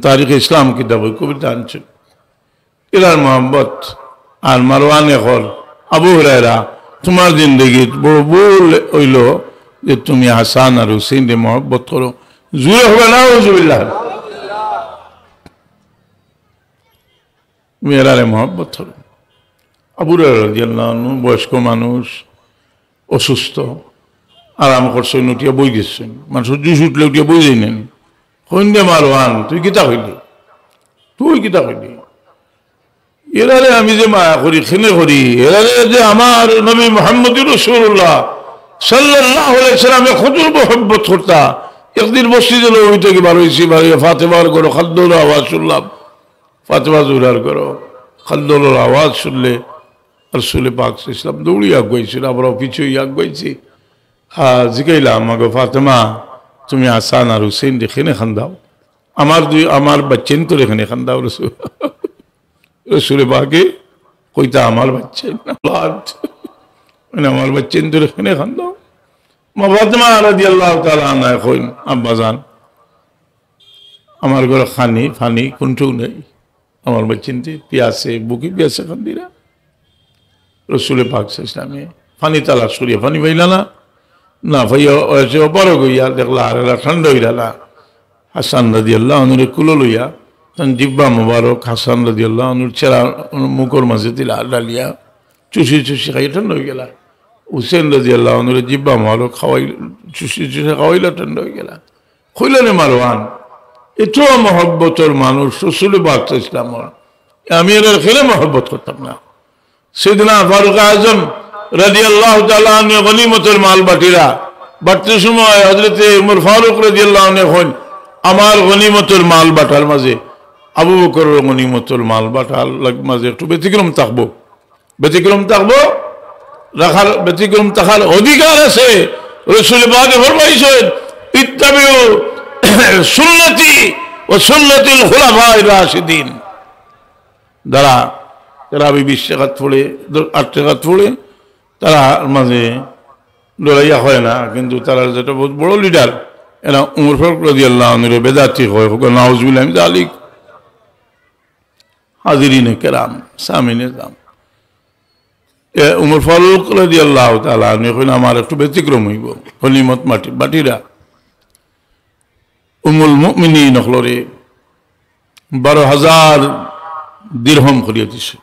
তারিখ ইসলাম কিতাবে কবিতা আনছইন। এরার মহব্বত আর মারওয়ানে কর, আবু হুরায়রা, তুমার জিন্দেগিত বড় ভুল অইলো যে তুমি হাসান আর হুসেনরে মহব্বত করো। জুরে কইবা না, নাউজুবিল্লাহ। তুমি এরারে মহব্বত করো। আবু হুরায়রা রাদিয়াল্লাহু আনহু বয়স্ক মানুষ, অসুস্থ, আরাম করছইন, উঠিয়া বই গেছইন। মানুষর জুশ উঠলে উঠিয়া বই যাইন না নি? কইন দে মারওয়ান, তুই কিতা কইলি? তুই কিতা কইলি? এরারে আমি যে মায়া করি, কেনে করি, এরারে যে আমার নবী মুহাম্মদুর রাসূলুল্লাহ সাল্লাল্লাহু আলাইহি ওয়াসাল্লামে কত মহব্বত করতা। একদিন মসজিদে নববী থাকি বার অইছি, বার অইয়া ফাতেমার ঘরো কান্দনর আওয়াজ শুনলাম। ফাতেমা জোহরার ঘরো কান্দনর আওয়াজ শুনলে রাসূলে পাক সাল্লাল্লাহু আলাইহি ওয়াসাল্লাম দৌড়িয়া আগুয়াইছইন, আমরাও পিছে অইয়া আগুয়াইছি। আর জিগাইলাম, "আগো ফাতেমা, তুমি হাসান আর হুসেনরে কেনে কান্দাও? আমার দুই, আমার বাচ্চাইন্তরে কেনে কান্দাও রসুল?" রসুলে পাকে কইতা, "আমার বাচ্চাইন না, আওলাদ। মানে, আমার বাচ্চাইন্তরে কেনে কান্দাও?" মা ফাতেমা রাদিয়াল্লাহু তাআলা আনহা কইন, "আব্বাজান, আমার ঘরো খানি, পানি কুন্তাউ নাই। আমার বাচ্চাইন্তে পিয়াসে, ভুকে পিয়াসে কান্দিরা।" রসুলে পাক সাল্লাল্লাহু আলাইহি ওয়াসাল্লামে পানি তালাশ করিয়া পানি পাইলা না, না পাইয়া অইছে অপারগ অইয়া দেখলা আর এলা ঠান্ডা অইলা না। হাসান রাদিয়াল্লাহু আনহুরে কুলো লইয়া তান জিব্বা মুবারক হাসান রাদিয়াল্লাহু আনহুর চেরা মুখর মাঝে দিলা, ডালিয়া চুষি চুষি খাইয়া ঠান্ডা অইগেলা। হুসেন রাদিয়াল্লাহু আনহুরে জিব্বা মুবারক খাওয়াই, চুষি চুষি খাওয়াইলা, ঠান্ডা অইগেলা। কইলা, "রে মারওয়ান, এত মহব্বতর মানুষ রসুলে পাক সাল্লাল্লাহু আলাইহি ওয়াসাল্লামর, আমি এরার কেনে মহব্বত করতাম না?" সাইয়েদনা ফারুক আজম রাদিয়াল্লাহু তাআলা আনহু গনিমতর মাল বাটিরা, বাটতে সময় হযরতে উমর ফারুক রাদিয়াল্লাহু আনহু কইন, "আমার গনিমতর মাল বাটার মাঝে আবু বকরর গনিমতর মাল বাটার লাগ-, মাঝে একটু ব্যতিক্রম থাকবো।" ব্যতিক্রম থাকবো, রাখার, ব্যতিক্রম থাকার অধিকার আছে। রসুলে পাকে ফরমাইছইন, "ইত্তাবিউ সুন্নতি ওয়া সুন্নাতিল খুলাফায়ে রাশিদিন।" যারা, যারা আমি বিশ রাকাত পড়ে, দ-, আট রাকাত পড়ে, তারার মাঝে লড়াইয়া হয় না, কিন্তু তারা যেটা বহুত বড় লিডার, এরা উমর ফারুক রাদিয়াল্লাহু আনহুরে বেদাতি কয়, কয়, "নাউজুবিল্লাহ মিন যালিক।" হাজিরিনে কেরাম, সামিনে জাম। এ, উমর ফারুক রাদিয়াল্লাহু তাআলা আনহু কইন, "আমার একটু ব্যতিক্রম অইবো।" গনিমত মাটি, বাটিরা। উম্মুল মুমিনিন অকলরে বারো হাজার দিরহম করিয়া দিছে।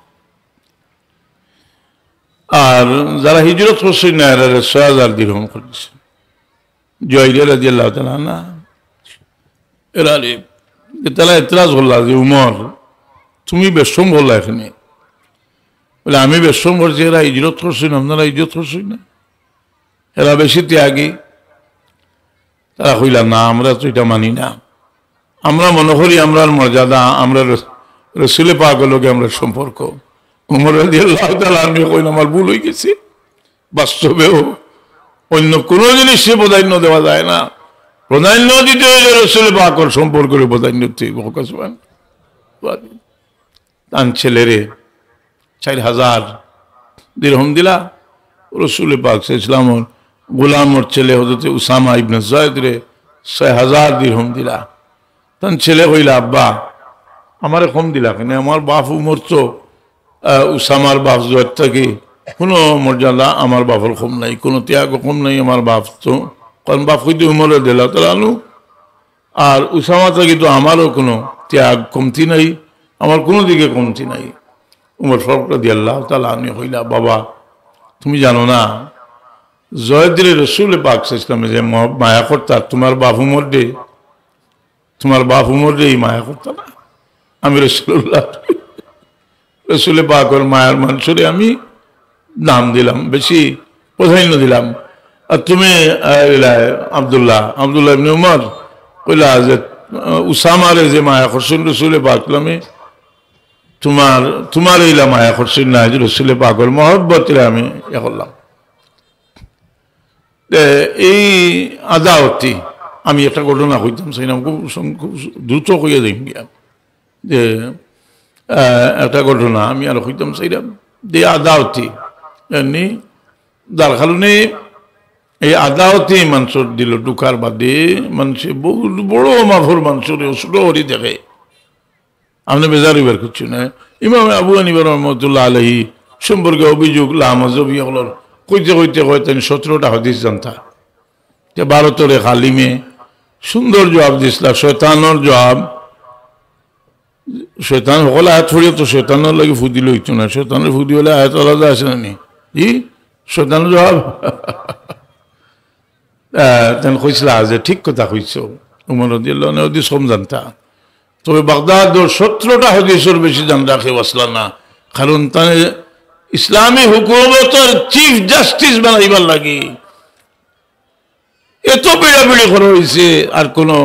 আর যারা হিজরত করছইন না, এরারে ছয় হাজার দিরহম করি দিছে। জুয়াইরিয়া রাদিয়াল্লাহু তাআলা আনহা, এরারে, তারা এতরাজ করলা যে, "উমর, তুমি বেশরম করলা এখানে।" বলে, "আমি বেশরম করছি, এরা হিজরত করছইন, আপনারা হিজরত করছইন না? এরা বেশি ত্যাগী।" তারা কইলা, "না, আমরা তো এটা মানি না। আমরা মনে করি আমরার মর্যাদা, আমরা রস-, রসুলে পাকর লগে আমরার সম্পর্ক।" উমর রাদিয়াল্লাহু তাআলা আনহু কইন, "আমার ভুল অইগেছে।" বাস্তবেও অন্য কোনো জিনিসে প্রাধান্য দেওয়া যায় না। প্রাধান্য দিতে অইলে রসুলে পাকর সম্পর্করে প্রাধান্য দিতে অইবো। তান ছেলেরে চাইর হাজার দিরহম দিলা। রসুলে পাক সাল্লাল্লাহু আলাইহি ওয়াসাল্লামর গোলামর ছেলে হযরতে উসামা ইবনে যায়েদরে ছয় হাজার দিরহম দিলা। তান ছেলে কইলা, "আব্বা, আমারে কম দিলা কেনে? আমার বাপ উমর তো, আহ, উসামার বাপ জুয়াইর থাকি কোনো মর্যাদা আমার বাপর কম নাই, কোনো ত্যাগও কম নাই আমার বাপ তো।" কারণ বাপ কইতে উমর রাদিয়াল্লাহু তাআলা আনহু, আর উসামা থাকি তো আমারও কোনো ত্যাগ কমতি নাই। আমার কোনো দিকে কমতি নাই। উমর ফারুক রাদিয়াল্লাহু তাআলা আনহু কইলা, "বাবা, তুমি জানো না, জয়েদরে রসুলে পাক সাল্লাল্লাহু আলাইহি ওয়াসাল্লামে যে ম-, মায়া করতা, তোমার বাপ উমররে, তোমার বাপ উমররে ই মায়া করতা না?" আমি রাসূলুল্লাহ, রসুলে পাকর মায়ার মানষরে আমি দাম দিলাম, বেশি প্রাধান্য দিলাম। আর তুমি, আহ, ইলা আব্দুল্লাহ, আব্দুল্লাহ ইবনে উমর কইলা যে, আহ, উসামারে যে মায়া করছইন রসুলে পাক সাল্লামে, তোমার, তোমার ইলা মায়া করছইন না, যে রসুলে পাকর মহব্বতরে আমি ইয়া করলাম। তে এই আদাওয়াতি আমি একটা ঘটনা কইতাম চাইলাম, খুব সং-, খুব দ্রুত কইয়া যাইমু গিয়া। যে, আহ, একটা ঘটনা আমি আরো কইতাম চাইলাম, যে আদাওয়াতি, এমনি যার কারণে এই আদাওয়াতি মানষর দিলো ঢুকার বাদে মানষে বহুত বড় মাফর মানষরে ছোট করি দেখে। আপনে বেজার অইবার কিচ্ছু নাই। ইমাম আবু হানিফা রহমতুল্লাহ আলাইহি সম্পর্কে অভিযোগ লামাজহবি অকলর কইতে কইতে কয় তাইন সতেরোটা হাদিস জানতা। তে ভারতর এক আলিমে সুন্দর জবাব দিছলা, শয়তানর জবাব। শয়তান হকল আয়াত পড়িয়া তো শয়তানর লাগি ফু দিলে অইতো না, শয়তানর ফু দিলে আয়াত আলাদা আছে না নি? জি, শয়তানর জবাব। আহ, তাইন কইছলা যে ঠিক কথা কইছো, উমর রাদিয়াল্লাহু আনহু হাদিস কম জানতা। তবে বাগদাদর সতেরোটা হাদিসর বেশি জানতা কেউ আছলা না, কারণ তাইন ইসলামী হুকুমতর চিফ জাস্টিস বানাইবার লাগি এত পিড়াপিড়ি করা অইছে। আর কোনো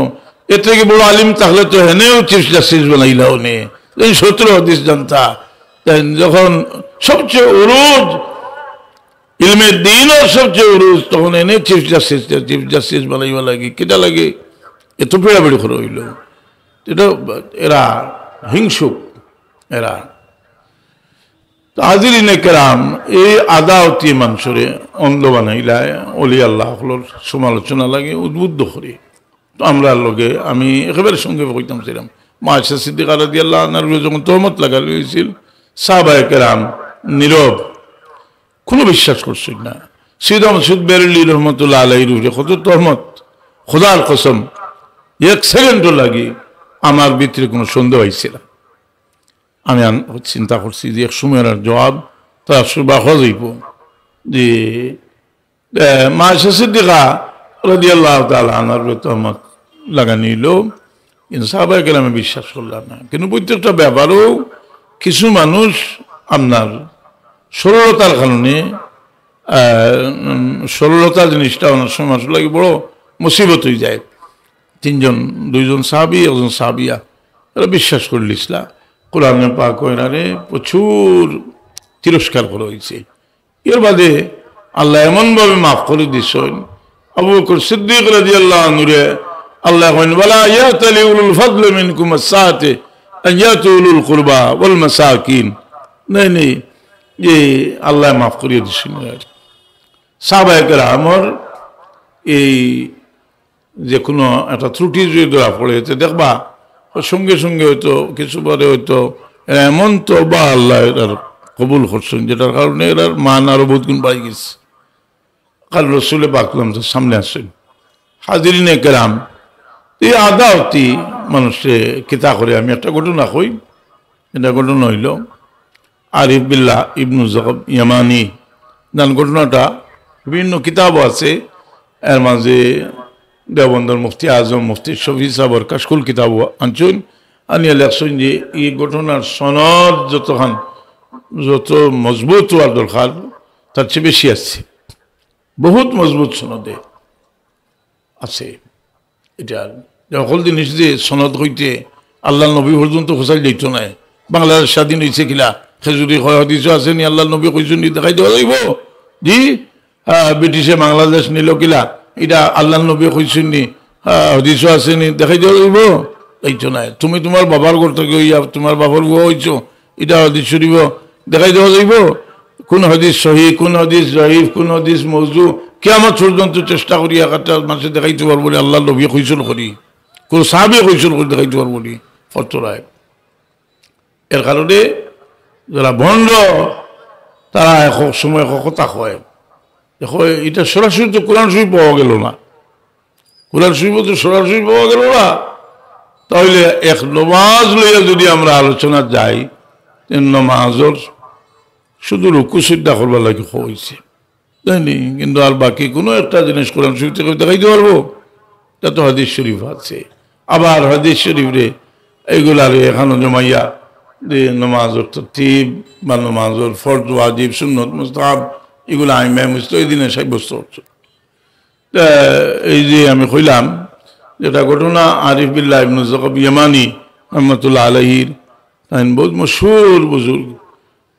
এর থাকি বড় আলিম থাকলে তো হেনেও চিফ জাস্টিস বানাইলা অনে। এই সতেরো হাদিস জানতা, তাইন যখন সবচেয়ে উরুজ, ইলমে দ্বীনর সবচেয়ে উরুজ, তখন এনে চিফ জাস্টিস, চিফ জাস্টিস বানাইবার লাগি, কিতা লাগি এত পিড়াপিড়ি করা অইলো? এটা এরা হিংসুক, এরা। তো হাজিরিনে কেরাম, এই আদাওয়াতি মানষরে অন্ধ বানাইলায়, অলি আল্লাহ অকলর সমালোচনা লাগে উদ্বুদ্ধ করি। তো আমরার লগে আমি একেবারে সংক্ষেপে কইতাম চাইলাম, মা আয়েশা সিদ্দিকা রাদিয়াল্লাহু আনহার উপরে যখন তহমত লাগাইল অইছিল, সাহাবায়ে কেরাম নীরব, কোনো বিশ্বাস করছইন না। সৈয়দ আহমদ শহীদ বেরেলভী রহমতুল্লাহ আলাইহির উপরে কত তহমত, খোদার কসম, এক সেকেন্ডও লাগি আমার ভিতরে কোনো সন্দেহ আইছে না। আমি আন-, চিন্তা করছি যে এক সময় এরার জবাব তারা সুবা হওয়া যাইব যে, এ, মা আয়েশা সিদ্দিকা রাদিয়াল্লাহু তাআলা আনহার উপরে তহমত লাগানি অইলো, কিন্তু সাহাবায়ে কেরামে বিশ্বাস করলা না। কিন্তু প্রত্যেকটা ব্যাপারেও কিছু মানুষ আপনার সরলতার কারণে, আহ, উম, সরলতা জিনিসটা অনেক সময় আসলে কি বড় মুসিবত অই যায়। তিনজন, দুইজন সাহাবী, একজন সাহাবিয়া, এরা বিশ্বাস করিলিছলা। কোরআনে পাকো এরারে প্রচুর তিরস্কার করা অইছে। এর বাদে আল্লায় এমনভাবে মাফ করি দিছইন, আবু বকর সিদ্দিক রাদিয়াল্লাহু আনহুরে আল্লায় কইন, "ওয়ালা ইয়াতালি উলুল ফাদলি মিনকুম আস-সাআতি আন ইয়াতু উলুল কুরবা ওয়াল মাসাকিন।" নাই, নাই, এই আল্লায় মাফ করি দিছইন। সাহাবায়ে কেরামর এই যে কোনো একটা ত্রুটি যদি ধরা পড়ে, এতে দেখবা, ও সঙ্গে সঙ্গে হয়তো কিছু পরে হয়তো এরা এমন তওবা আল্লায় এরার কবুল করছইন, যেটার কারণে এরার মান আরো বহুত গুণ বাড়ি গেছে। কারণ রসুলে পাক তো সামনে আছইন। হাজিরিনে কেরাম, এই আদাওয়াতি মানুষে কিতা করে, আমি একটা ঘটনা কই। এটা ঘটনা অইলো, আরিফ বিল্লাহ ইবনু জকব ইয়ামানি, যান ঘটনাটা বিভিন্ন কিতাবও আছে, এর মাঝে দেওবন্দর মুফতি আজম, মুফতি শফি সাহেবর কাশকুল কিতাবও আনছইন, আনিয়া লেখছইন যে এই ঘটনার সনদ যতখান, যত মজবুত হওয়ার দরকার, তার চেয়ে বেশি আছে, বহুত মজবুত সনদে আছে। এটা যে সকল জিনিস যে সনদ হইতে আল্লাহর নবী পর্যন্ত খোঁজাই যাইতো নায়। বাংলাদেশ স্বাধীন হইছে কিলা? সে যদি কয় হাদিসও আছে নি, আল্লাহর নবী কইছইন নি, দেখাই দেওয়া যাইব। জি, আহ, ব্রিটিশে বাংলাদেশ নিল কিলা? এটা আল্লাহর নবী কইছইন নি, আহ, হাদিসও আছে নি, দেখাই দেওয়া যাইব। এই তো নাই। তুমি তোমার বাবার ঘর থেকে হইয়া তোমার বাবার বুয়া হইছো, এটা হাদিস শরীফ দেখাই দেওয়া যাইব। কোন হাদিস সহি, কোন হাদিস জয়ীফ, কোন হাদিস মৌজু, কিয়ামত পর্যন্ত চেষ্টা করি একটা মানুষে দেখাইতে পারবো না আল্লাহর নবী কইছইন করি, কোন সাহাবী কইছইন করি দেখাইতে পারবো না। ফতরায় এর কারণে যারা ভণ্ড, তারা এক সময় এক কথা কয়, দেখো, এটা সরাসরি তো কোরআন শরীফ পাওয়া গেল না, কোরআন শরীফ তো সরাসরি পাওয়া গেল না। তাইলে এক নমাজ লইয়া যুদি আমরা আলোচনা যাই, তে নমাজর শুধু রুকু সিজদা করবার লাগি কইছে, তাই নি? কিন্তু আর বাকি কুনু একটা জিনিস কোরআন শরীফ থাকি দেখাইতে পারবো? ইটা তো হাদিস শরীফ আছে। আবার হাদিস শরীফরে এইগুলারে এখানো জমাইয়া যে নমাজর তরতিব বা নমাজর ফরজ, ওয়াজিব, সুন্নত, মুস্তাহাব, ইগুলা আইম্মায়ে মুজতাহিদিনে সাব্যস্ত করছে। তা এই যে আমি কইলাম, যেটা ঘটনা আরিফ বিল্লাহ ইবনে জাকাব ইয়ামানি রহমতুল্লাহ আলাইহির, তাইন বহুত মশহুর বুজুর্গ।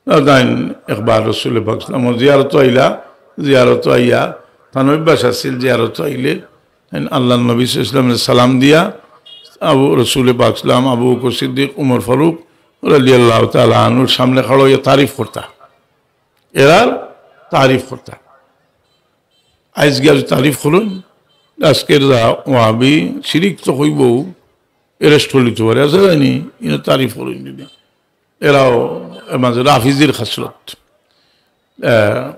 তাইন একবার রসুল পাক সাল্লাল্লাহু আলাইহি ওয়াসাল্লামর জিয়ারত আইলা, জিয়ারত আইয়া তান অভ্যাস আছিল জিয়ারত আইলে তাইন আল্লাহর নবী সাল্লাল্লাহু আলাইহি ওয়াসাল্লামরে সালাম দিয়া আবু, রসুল পাক সাল্লাম, আবু বকর সিদ্দিক, উমর ফারুক রাদিয়াল্লাহু তাআলা আনহুর সামনে খাড়া অইয়া তারিফ করতা, এরার তারিফ করতা। আইজ গিয়া তারিফ করইন, আজকের যা ওয়াহাবি শিরিক তো কইবউ, এরেস্ট করিলিতো পারে, আছে নি? ইনো তারিফ করইন যদি। এরাও এর মাঝে রাফিজির খাসলত। আহ,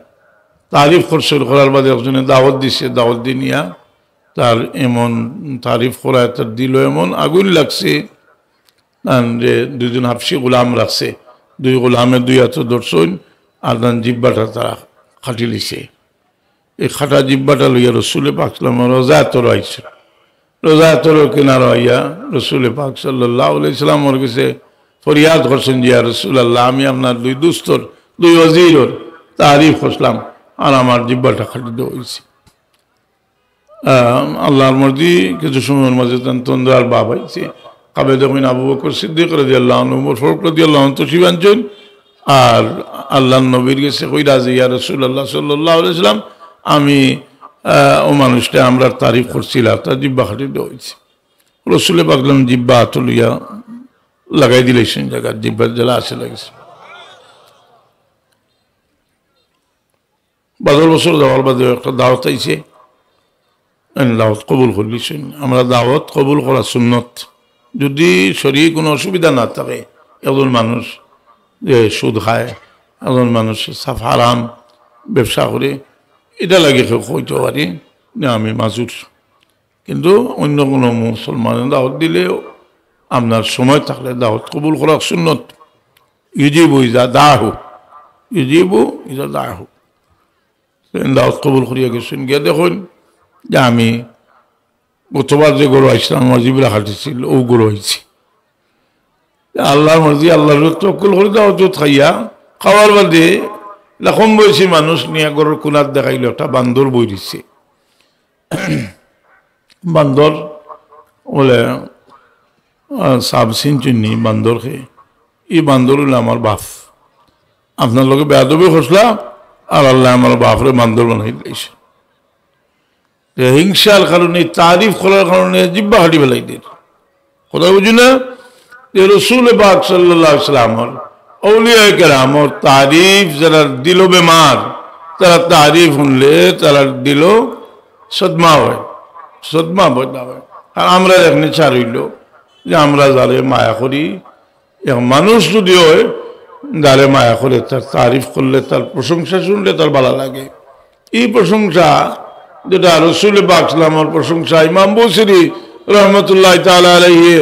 তারিফ করছইন, করার বাদে একজনে দাওয়াত দিছে, দাওয়াত দি নিয়া তার এমন তারিফ করায়, তার দিলো এমন আগুন লাগছে, আর যে দুইজন হাবশি গোলাম রাখছে, দুই গোলামে দুই আতো ধরছইন, আর তান জিব্বাটা তারা কাটিলিছে। এই কাটা জিব্বাটা লইয়া রসুল পাক সাল্লাল্লাহু আলাইহি ওয়াসাল্লাম রওজায়ে তয়্যিবা আইছইন। রওজায়ে তয়্যিবার কিনারা আইয়া রসুল পাক সাল্লাল্লাহু আলাইহি ওয়াসাল্লামর গেছে ফরিয়াদ করছইন যে, "ইয়া রাসূলুল্লাহ, আমি আপনার দুই দোস্তর, দুই ওজিরর তারিফ করছিলাম, আর আমার জিব্বাটা কাটি দেওয়া অইছে।" আহ, আল্লাহর মর্জি কিছু সময়র মাঝে তান তন্দ্রার ভাব আইছে। কাবেদে কইন আবু বকর সিদ্দিক রাদিয়াল্লাহু আনহু, উমর ফারুক রাদিয়াল্লাহু আনহু তশরিফ আনছইন, আর আল্লাহর নবীর গেছে কইরা যে, "ইয়া রাসূলুল্লাহ সাল্লাল্লাহু আলাইহি ওয়াসাল্লাম, আমি, আহ, ও মানুষটা আমরার তারিফ করছিলা, তার জিব্বা কাটি দেওয়া অইছে।" রসুল পাক সাল্লাম জিব্বা আতো লইয়া লাগাই দিলাইছইন জাগাত, জিব্বা যেলা আছে লাগাইছে। বাদর বছর যাওয়ার বাদে একটা দাওয়াত আইছে, আমি দাওয়াত কবুল করিলিছইন। আমরা দাওয়াত কবুল করা সুন্নত। যদি শরীরে কুনু অসুবিধা না থাকে, একজন মানুষ যে সুদ খায়, একজন মানুষ সাফ হারাম ব্যবসা করে, ইটা লাগি কেউ কইতো পারে যে আমি মাজুর। কিন্তু অইন্য কুনু মুসলমানে দাওয়াত দিলে আপনার সময় থাকলে দাওয়াত কবুল করা সুন্নত। ইউজিবু ইজা দাহু, ইউজিবু ইজা দাহু। দাওয়াত কবুল করিয়া গেছইন, গিয়া দেখইন যে আমি গতবার যে ঘরো আইছলাম, আমার জিব্বা কাটিছিল, অউ ঘরো আইছি। আল্লাহর মর্জি, আল্লাহর উপর তওয়াক্কুল করি দাওয়াত যুত খাইয়া, খাওয়ার বাদে ইলা কম বয়সী মানুষ নিয়া ঘরর কুনাত দেখাইলো একটা বান্দর বই রইছে। বান্দর বলে, আহ, সাব চিনছইন নি বান্দর কে? ই বান্দর অইলো আমার বাফ। আপনার লগে বেয়াদবি করছিলা, আর আল্লায় আমার বাফরে বান্দর বানাই দিলাইছে। যে হিংসার কারণে, তারিফ করার কারণে জিব্বা কাটি ফালাই দের। কথা বুঝি না? যে রসুল পাক সাল্লাল্লাহু আলাইহি ওয়াসাল্লামর, আউলিয়ায়ে কেরামর তারিফ যারার দিলো বেমার, তারার তারিফ হুনলে তারার দিলো সদমা অয়, সদমা পয়দা অয়। আর আমরার এখানে চার অইলো যে আমরা যারে মায়া করি, এক মানুষ যদি অয়, যারে মায়া করে, তার তারিফ করলে, তার প্রশংসা শুনলে তার ভালা লাগে। ই প্রশংসা যেটা রসুল পাক সাল্লামর প্রশংসা, ইমাম বুসিরি রহমতুল্লাহ তাআলা আলাইহি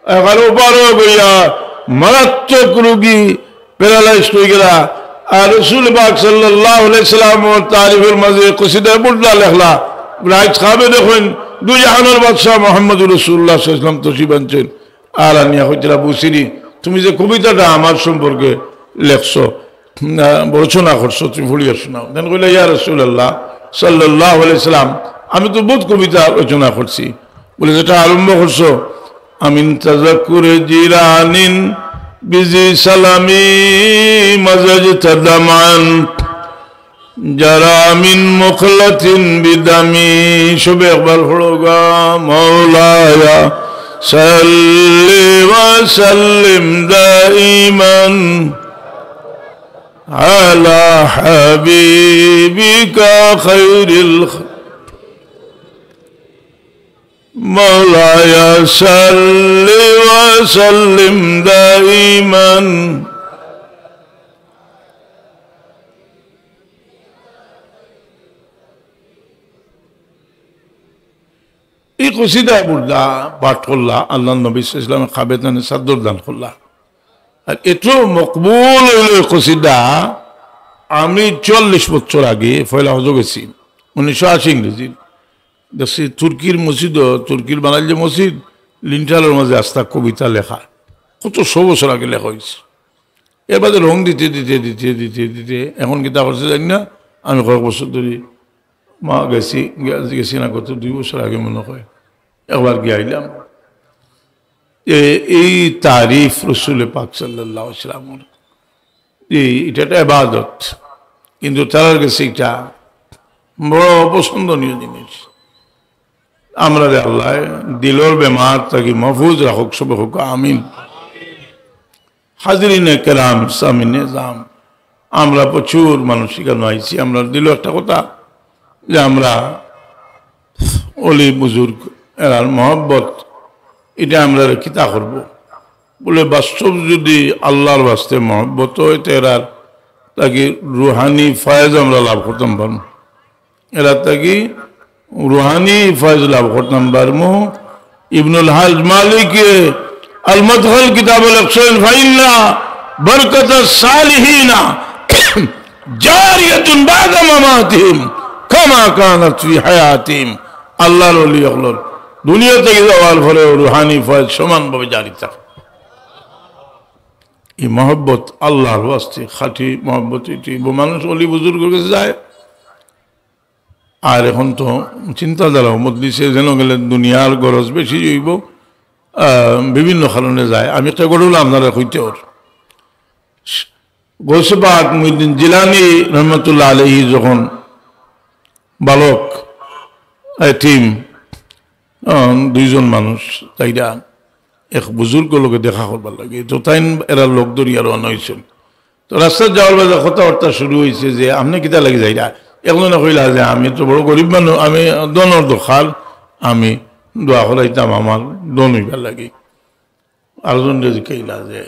এগারো বারো গইয়া মারাত্মক রোগী, প্যারালাইজ অইগেলা, আর রসুল পাক সাল্লাল্লাহু আলাইহি সাল্লামর তারিফর মাঝে কসিদায়ে বুর্দা লেখলা। রাইত খাবে দেখইন, দুই জাহানর বাদশা মুহাম্মদুর রাসূলুল্লাহ সাল্লাল্লাহু আলাইহি ওয়াসাল্লাম তশরিফ আনছইন। আর আনিয়া কইতরা, "বুসিরি, তুমি যে কবিতাটা আমার সম্পর্কে লেখছো, আহ, রচনা করছো, তুমি পড়িয়া শোনাও।" দেন কইলা, "ইয়া রাসূলুল্লাহ সাল্লাল্লাহু আলাইহি সাল্লাম, আমি তো বহুত কবিতা রচনা করছি।" বলে, "যেটা আরম্ভ করছো, আমিন তাজাক্কুরে জিরানিন বিজি সালামি মাজাজ তাদামান।" جرى من مخلة بدمي، সবে একবার পড়ো গা, مولاي صل وسلم دائما على حبيبك خير الخ-، مولاي صل وسلم دائما। এই কসিদা বুর্দা পাঠ করলা, আল্লাহর নবী সাল্লাল্লাহু আলাইহি ওয়াসাল্লামে খাবে তানে চাদর দান করলা। আর এত মকবুল অইল এই কসিদা, আমি চুয়াল্লিশ বছর আগে পয়লা হজো গেছি, উনিশশো আশি ইংরেজি। দেখছি তুর্কির মসজিদ, তুর্কির বানাইল যে মসজিদ, লিন্টালর মাঝে আস্তা কবিতা লেখা, কত শো বছর আগে লেখা হয়েছে। এর বাদে রং দিতে দিতে দিতে দিতে দিতে এখন কিতা করছে জানি না, আমি কয়েক বছর ধরে মা গেছি, গে-, গেছি না, গত দুই বছর আগে মনে হয় একবার গিয়া আইলাম। এ-, এই তারিফ রসুল পাক সাল্লাল্লাহু আলাইহি ওয়াসাল্লামর, এই, এটা একটা ইবাদত, কিন্তু তারার কাছে এটা বড় অপছন্দনীয় জিনিস। আমরারে আল্লাহ দিলর বেমার থাকি মাহফুজ রাখুক, সবে হোক আমিন। হাজিরিনে কেরাম, সামিনে জাম, আমরা প্রচুর মানুষ এখানে আইছি। আমরা দিল একটা কথা যে আমরা অলি বুজুর্গ এরার মহব্বত, এটা আমরা কিতা করব? বলে, বাস্তব যদি আল্লাহর ওয়াস্তে মহব্বত হয়, তো এরার থাকি রুহানি ফয়েজ আমরা লাভ করতাম পারবো। এরা থাকি রুহানি ফয়েজ লাভ করতাম পারমু। ইবনুল হাজ মালিকে আল মদখল কিতাব লেখছেন, "ফাইন্না বারাকাতাস সালিহিনা জারিয়াতুন বাদা মামাতিহিম কামা কানাত ফি হায়াতিহিম।" আল্লাহর ওলি অকলর দুনিয়া থাকি যাওয়ার পরে রুহানি ফয়েজ সমানভাবে জারি থাকে। এই মহব্বত আল্লাহর ওয়াস্তে, খাঁটি মহব্বত, এটি মানুষ অলি বুজুর্গর কাছে যায়। আর এখন তো চিন্তাধারা মজলিসে যেন গেলে দুনিয়ার গরজ বেশি হইব, আহ, বিভিন্ন কারণে যায়। আমি একটা ঘটনা আপনারা কইতে ওর। গৌসে পাক মুহিউদ্দিন জিলানী রহমতুল্লাহ আলাইহি যখন বালক, এতিম, আহ, দুইজন মানুষ, তাইরা এক বুজুর্গ লগে দেখা করবার লাগি, তো তাইন এরা লোক ধরিয়া রওনা হইছেন। তো রাস্তাত যাওয়ার বাদে কথাবার্তা শুরু হইছে যে, "আপনি কিতা লাগি যাইরা?" একজনে কইলা যে, "আমি তো বড় গরিব মানুষ, আমি ধনর দরকার, আমি দোয়া করাইতাম আমার ধন হইবার লাগি।" আরোজনরে জিকাইলা যে,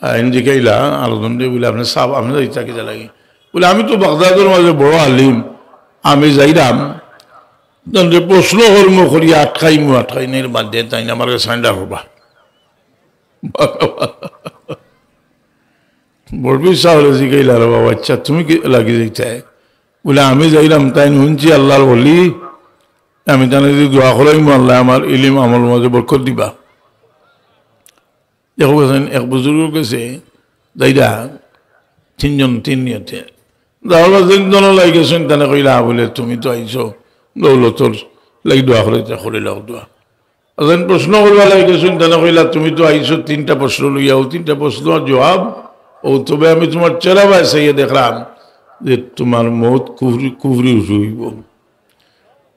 আহ, এন জিকাইলা আরোজনরে, বলে, "আপনি সাহেব, আপনি যাইতা কিতা লাগি?" বলে, "আমি তো বাগদাদর মাঝে বড় আলিম, আমি যাইরাম, তানরে প্রশ্ন করমু, করি আটকাইমু, আটকাই নেই বাদ দিয়ে তাই আমার কাছে সান্ডা হবা।" বড় পীর সাহেবরে জিকাইলা, "রে বাবা, আচ্ছা, তুমি কি লাগি যাইতায়?" বলে, "আমি যাইরাম, তাইন হুনছি আল্লাহর ওলি, আমি তানে যদি দোয়া করাইমু, আল্লাহ আমার ইলিম আমল মাঝে বরকত দিবা।" দেখো গেছেন এক বুজুর্গর কাছে যাইরা তিনজন তিন নিয়তে। যাওয়ার বাদে একজন লাই গেছেন, তানে কইলা, বলে, "তুমি তো আইছো দৌলতর লাগি দোয়া করাইতে, করিলাও দোয়া।" একজন প্রশ্ন করবার লাগি গেছেন, তানে কইলা, "তুমি তো আইছো তিনটা প্রশ্ন লইয়া, ও তিনটা প্রশ্ন আর জবাব, ও তবে আমি তোমার চেহারা বায় চাইয়া দেখলাম যে তোমার মউত কুফরি, কুফরি উঠে হইব।"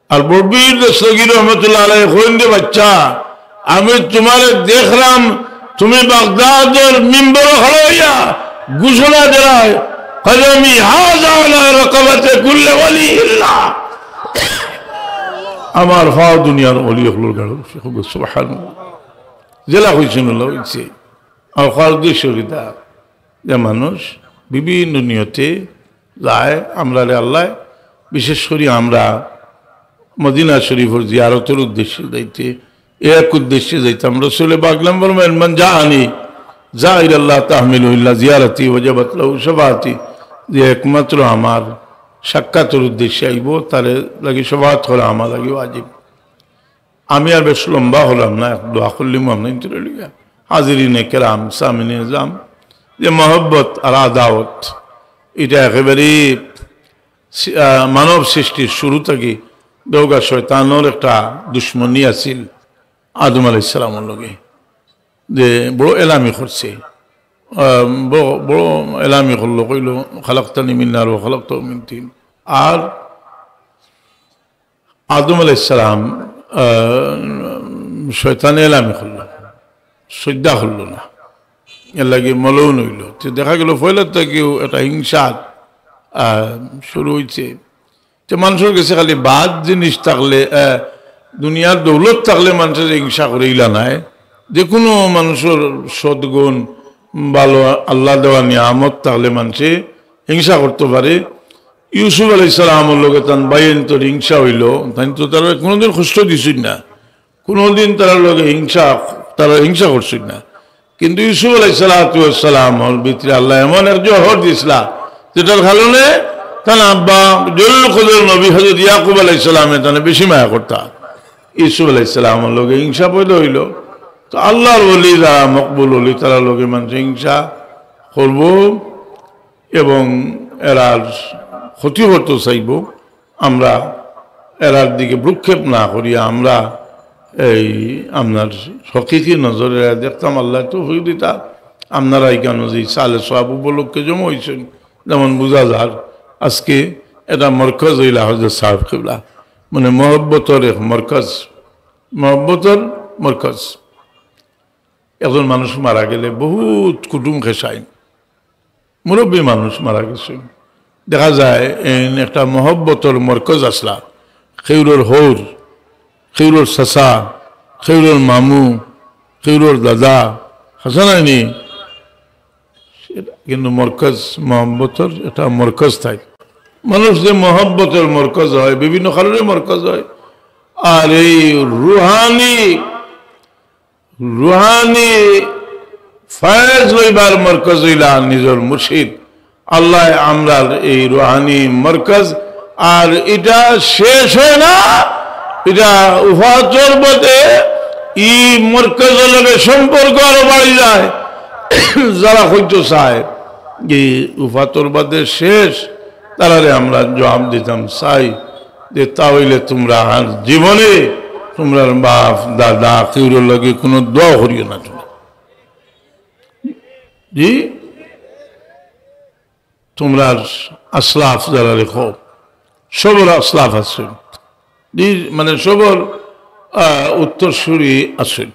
আর বড় পীর দস্তগীর রহমতুল্লাহ আলাইহি কইন, "রে বাচ্চা, আমি তোমারে দেখলাম, তুমি বাগদাদর মিম্বর খাড়া হইয়া ঘোষণা দিলায়, 'কদমি হাজা আলা রাকাবাতে কুল্লে ওয়ালিয়িল্লাহ।'" আমার পাও দুনিয়ার ওলি অকলর গাড়ো, সুবহানাল্লাহ। যেলা কইছেন ওলা হইছে। আর খাওয়ার উদ্দেশ্য কিতা? যে মানুষ বিভিন্ন নিয়তে যায়, আমরারে আল্লাহ, বিশেষ করি আমরা মদিনা শরীফর জিয়ারতর উদ্দেশ্যে যাইতে, এক উদ্দেশ্যে যাইতাম। রসুলে পাক ফরমাইন, "মান জাআনি জাইরাল্লাহ তাহমিলু ইল্লা জিয়ারাতি ওয়াজাবাত লাহু শাফাআতি।" যে একমাত্র আমার সাক্ষাতর উদ্দেশ্যে আইব, তারে লাগি শাফাআত করা আমার লাগি ওয়াজিব। আমি আর বেশ লম্বা হলাম না, এক দোয়া করলিমু আমরা ইন্টারভিউ লইয়া। হাজিরিনে কেরাম, সামিনে জাম, যে মহব্বত আর আদাওত, এটা একেবারে সি-, আহ, মানব সৃষ্টির শুরু থাকি দেওগা শয়তানর একটা দুশমনি আছিল আদম আলাইহিস সালামর লগে, যে বড় এলামি করছে, আহ, বড়, বড় এলামি করলো, কইলো, "খালাকতানি মিন নার ওয়া খালাকতাহু মিন তিন।" আর আদম আলাইহিস সালাম, আহ, শয়তানে এলামি করলো, সইজদা করলো না, এর লাগি মলউন হইল। তো দেখা গেল পয়লা থাকিউ একটা হিংসা, আহ, শুরু হইছে। তো মানুষর গেছে খালি বাদ জিনিস থাকলে, আহ, দুনিয়ার দৌলত থাকলে মানুষর হিংসা করে ইলা নাই। যে কোনো মানুষর সদ্গুণ, ভালো আল্লাহ দেওয়া নিয়ামত থাকলে মানুষে হিংসা করতে পারে। ইউসুফ আলাইহিস সালামর লগে তান ভাইয়াইন্তর হিংসা অইলো, তাইন তো তারারে কুনুদিন কষ্ট দিছইন না, কুনুদিন তারার লগে হিংসা, তারারে হিংসা করছইন না। কিন্তু ইউসুফ আলাইহিস সালাতু ওয়াস সালামর ভিতরে আল্লায় এমন এক জহর দিছলা, যেটার কারণে তান আব্বা জলিলুল কদর নবী হযরত ইয়াকুব আলাইহিস সালামে তানে বেশি মায়া করতা। ইউসুফ আলাইহিস সালামর লগে হিংসা পয়দা অইলো। তো আল্লাহর ওলি যারা মকবুল ওলি, তারার লগে মানষে হিংসা করবো এবং এরার ক্ষতি করতে চাইবো। আমরা এরার দিকে ভ্রুক্ষেপ না করিয়া আমরা এই আপনার হকিকি নজরে দেখতাম। আল্লায় তৌফিক দিতা। আপনারা ইখানো যে সালে সওয়াব উপলক্ষে জমা অইছইন, যেমন বুঝা যার আজকে এটা মরকজ অইলা হযরত সাহেব কিবলা, মানে মহব্বতর এক মরকজ, মহব্বতর মরকজ। একজন মানুষ মারা গেলে বহুত কুটুম খেসাইন, মুরব্বী মানুষ মারা গেছে, দেখা যায় এইন একটা মহব্বতর মরকজ আছলা, খেউরর হৌর, খেউরর চাচা, খেউরর মামু, খেউরর দাদা, হাছা নায়নি? কিন্তু মরকজ মহব্বতর একটা মরকজ থাকে। মানুষ যে মহব্বতর মরকজ হয়, বিভিন্ন কারণে মরকজ হয়। আর এই রুহানি, রুহানি ফয়েজ লইবার মরকজ অইলা নিজর মুর্শিদ। আল্লায় আমরার এই রুহানি মরকজ, আর ইটা শেষ হয় না, ইটা উফাতর বাদে ই মরকজর লগে সম্পর্ক আরো বাড়ি যায়। যারা হইতো চায় যে উফাতর বাদে শেষ, তারারে আমরা জবাব দিতাম চাই যে তা অইলে তুমরা আর জীবনে তুমরার বাপ দাদা কেউর লগে কুনু দোয়া করিও না তুমরা। জি, তুমরার আসলাফ যারা রেখো, সবর আসলাফ আছইন, জি, মানে সবর, আহ, উত্তরসূরি আছইন,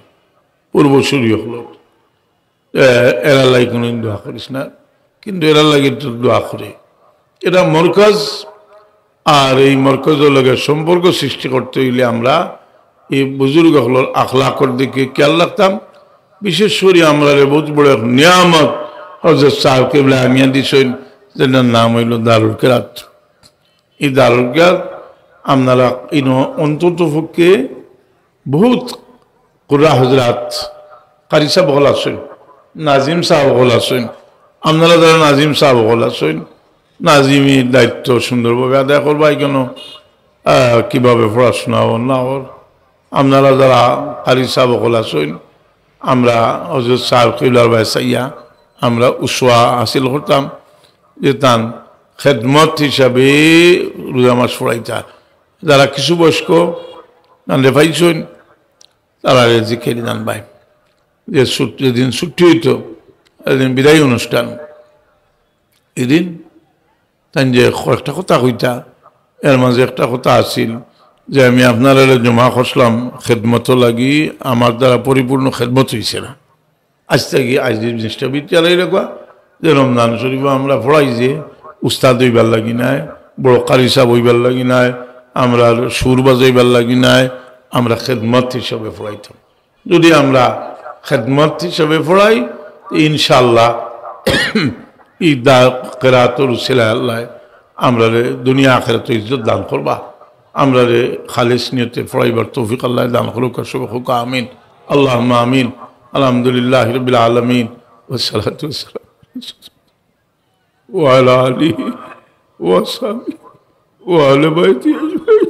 পূর্বসূরি অকল। এ, এরার লাগি কুনুদিন দোয়া করিস না, কিন্তু এরার লাগি তো দোয়া করে। এটা মরকজ, আর এই মরকজর লগে সম্পর্ক সৃষ্টি করতে অইলে আমরা এই বুজুর্গ অকলর আখলাকর দিকে খেয়াল রাখতাম। বিশেষ করি আমরারে বহুত বড় এক নিয়ামত হযরত সাহেব কিবলা আনিয়া দিছইন, যেটার নাম অইলো দারুল কেরাত। এই দারুল কেরাত আপনারা ইনো অন্তত পক্ষে বহুত কুররা হজরাত, কারি সাব অকল আছইন, নাজিম সাব অকল আছইন, আপনারা যারা নাজিম সাব অকল আছইন, নাজিমি দায়িত্ব সুন্দরভাবে আদায় করবা। কেন, আহ, কিভাবে পড়াশোনা অর না অর, আপনারা যারা কারি সাব অকল আছইন, আমরা হযরত সাহেব কিবলার বায় চাইয়া আমরা উসওয়া হাসিল করতাম যে তান খেদমত হিসাবে রোজা মাস পড়াইতা। যারা কিছু বয়স্ক, তানরে পাইছইন, তারারে জিকাইয়া জানবায় যে ছুট-, যেদিন ছুটি অইতো, এদিন বিদায় অনুষ্ঠান, এদিন তাইন যে কয়েকটা কথা কইতা, এর মাঝে একটা কথা আছিল যে আমি আপনারারে জমা করছিলাম খেদমত লাগি, আমার দ্বারা পরিপূর্ণ খেদমত অইছে না। আইজ থাকি, আইজ এই জিনিসটা ভিতরে আলাই রাখবা যে রমজান শরীফ আমরা পড়াই যে উস্তাদ অইবার লাগি নায়, বড় কারি সাব অইবার লাগি নায়, আমরা সুর বাজাইবার লাগি নায়, আমরা খেদমত হিসাবে পড়াইতাম। যদি আমরা খেদমত হিসাবে পড়াই, ইনশাআল্লাহ, এই দা-, কেরাতর উসিলায় আল্লায় আমরারে দুনিয়া আখেরাত ইজ্জত দান করবা। আমরারে খালিস নিয়তে পড়াইবার তৌফিক আল্লায় দান করুক, আর সবে হোক আমিন, আল্লাহুম্মা আমিন। আলহামদুলিল্লাহি রাব্বিল আলামিন, ওয়াসসালাতু ওয়াসসালামু ওয়া আলা আলিহি ওয়া সাহবিহি ওয়া আহলি বাইতিহি আজমাইন।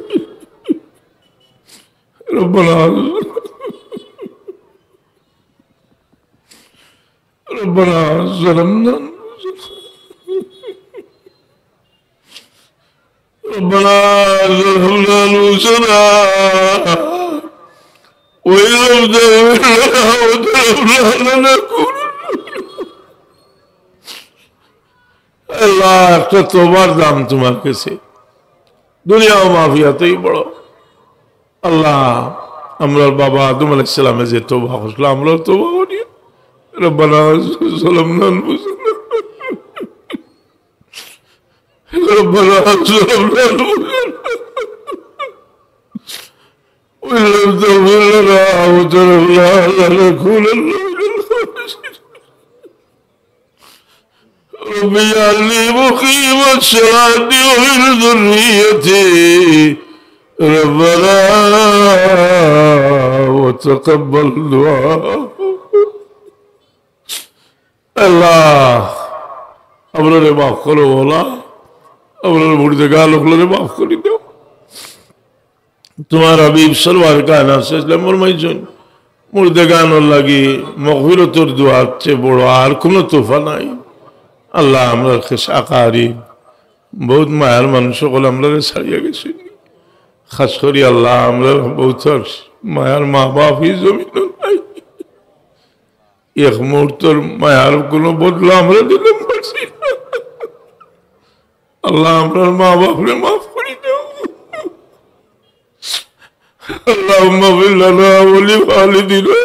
ربنا ربنا ظلمنا أنفسنا. ربنا ظلمنا أنفسنا وإن لم تغفر لنا وترحمنا لنكونن. আল্লাহ, একটা তওবার দাম তোমার কাছে, দুনিয়া ও আখিরাতেই বড়। আল্লাহ, আমরার বাবা আদম আলাইহিস সালামে যে তওবা করছিল, আমরার তওবা করিয়া। ربنا ظلمنا أنفسنا. ربنا ظلمنا أنفسنا. وإن لم تغفر لنا وترحمنا لنكونن من الخاسرين. رب اجعلني مقيم الصلاة ومن ذريتي ربنا وتقبل دعاء। আল্লাহ, আমরারে মাফ করো, আল্লাহ, আমরার মুর্দেগান অকলরে মাফ করি দেও। তোমার হাবিব সরওয়ার কায়নাত সাল্লাল্লাহু আলাইহি ওয়াসাল্লাম ফরমাইছইন, মুর্দেগানর লাগি মাগফিরাতর দোয়ার চেয়ে বড় আর কুনু তোহফা নাই। আল্লাহ, আমরার খেশ আকারিব, বউত মায়ার মানুষ অকল আমরারে ছাড়িয়া গেছইন। খাছ করি আল্লাহ, আমরার বউতর মায়ার মা-বাফ ই জমিনো নাই। এক মুহূর্তর মায়ার কুনু বদলা আমরা দিতাম পারছি না। আল্লাহ, আমরার মা-বাফরে মাফ করি দেও। اللهم اغفر لنا ولوالدينا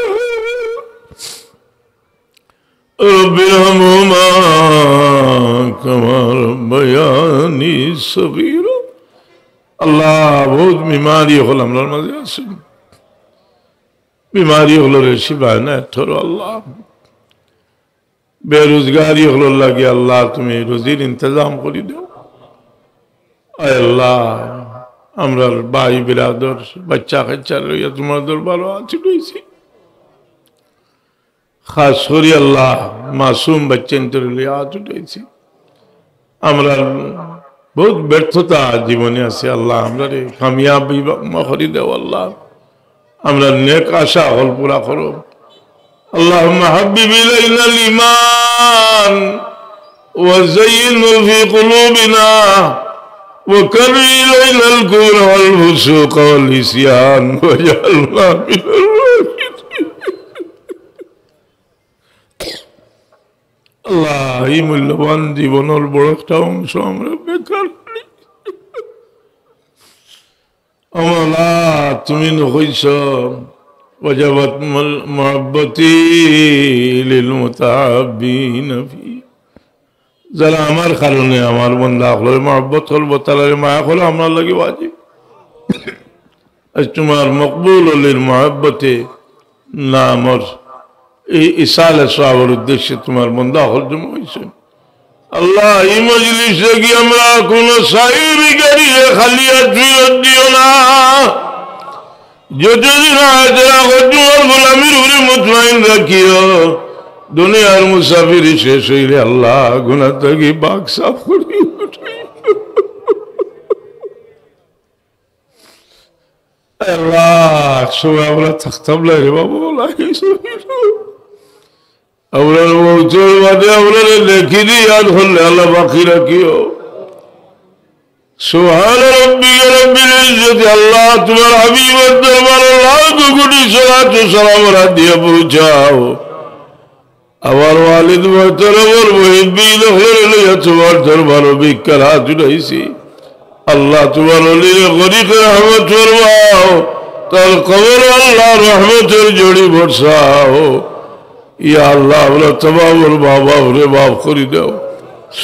رب ارحمهما كما ربياني صغيرا। আল্লাহ, বউত বিমারি অকল আমরার মাঝে আছইন, বিমারি অকলরে শিফা এনায়েত করো আল্লাহ। বেরোজগারি অকলর লাগি আল্লাহ, তুমি রুজির ইন্তজাম করি দেও। আয় আল্লাহ, আমরার ভাই বিরাদর, বাচ্চা কাচ্চা লইয়া তোমার দরবারো আত উঠাইছি। খাছ করি আল্লাহ, মাসুম বাচ্চাইন্তরে লইয়া আত উঠাইছি। আমরার বউত ব্যর্থতা জীবনে আছে আল্লাহ, আমরারে কামিয়াবি করি দেও আল্লাহ। আমরার নেক আশা অকল পুরা করো। اللهم حبب إلينا الإيمان وزينه في قلوبنا وكره إلينا الكفر والفسوق والعصيان واجعلنا من الراشدين। আল্লাহ, এই মূল্যবান জীবনর বড় একটা অংশ আমরা বেকার করি। ও মাওলা, তুমি নু কইছো, "وجبت محبتي للمتحابين في।" যারা আমার কারণে আমার বন্দা অকলরে মহব্বত করবো, তারারে মায়া করা আমরার লাগি ওয়াজিব। আজ তোমার মকবুল অলির মহব্বতে নামর এই ইসালে সওয়াবর উদ্দেশ্যে তোমার বন্দা অকল জমা অইছইন। আল্লাহ, এই মজলিস থাকি আমরা কুনু সাই ভিখারিরে খালি আত ফিরত দিও না। যতদিন হায়াত রাখো, তোমার গোলামির উপরে মুতমাইন রাখিও। দুনিয়ার মুসাফিরি শেষ অইলে আল্লাহ, গুনা থাকি পাক সাফ করি উঠাইও। আল্লাহ, এক সময় আমরা থাকতাম না রে বাবা, আল্লাহ, এই জমিনো। আমরার মউতর বাদে আমরারে নেকি দিয়া ইয়াদ করলে আল্লাহ বাকি রাখিও। سبحان ربك رب العزة, আল্লাহ, তোমার হাবিবর দরবারো লাখ কোটি সালাত ও সালাম দিয়া পৌঁছাও। আমার ওয়ালিদ মোহতরমর মুহিব্বিন অকলরে লইয়া তোমার দরবারো ভিক্ষার আত উঠাইছি। আল্লাহ, তোমার ওলিরে গরিকে রহমত ফরমাও, তার কবর আল্লাহ রহমতর ঝড়ি বর্ষাও। ইয়া আল্লাহ, আমরা তমামর মা বাপরে মাফ করি দাও।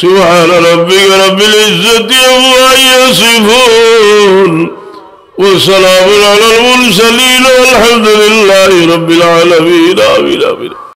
سبحان ربك رب العزة عما يصفون وسلام على المرسلين والحمد لله رب العالمين. آمين، آمين.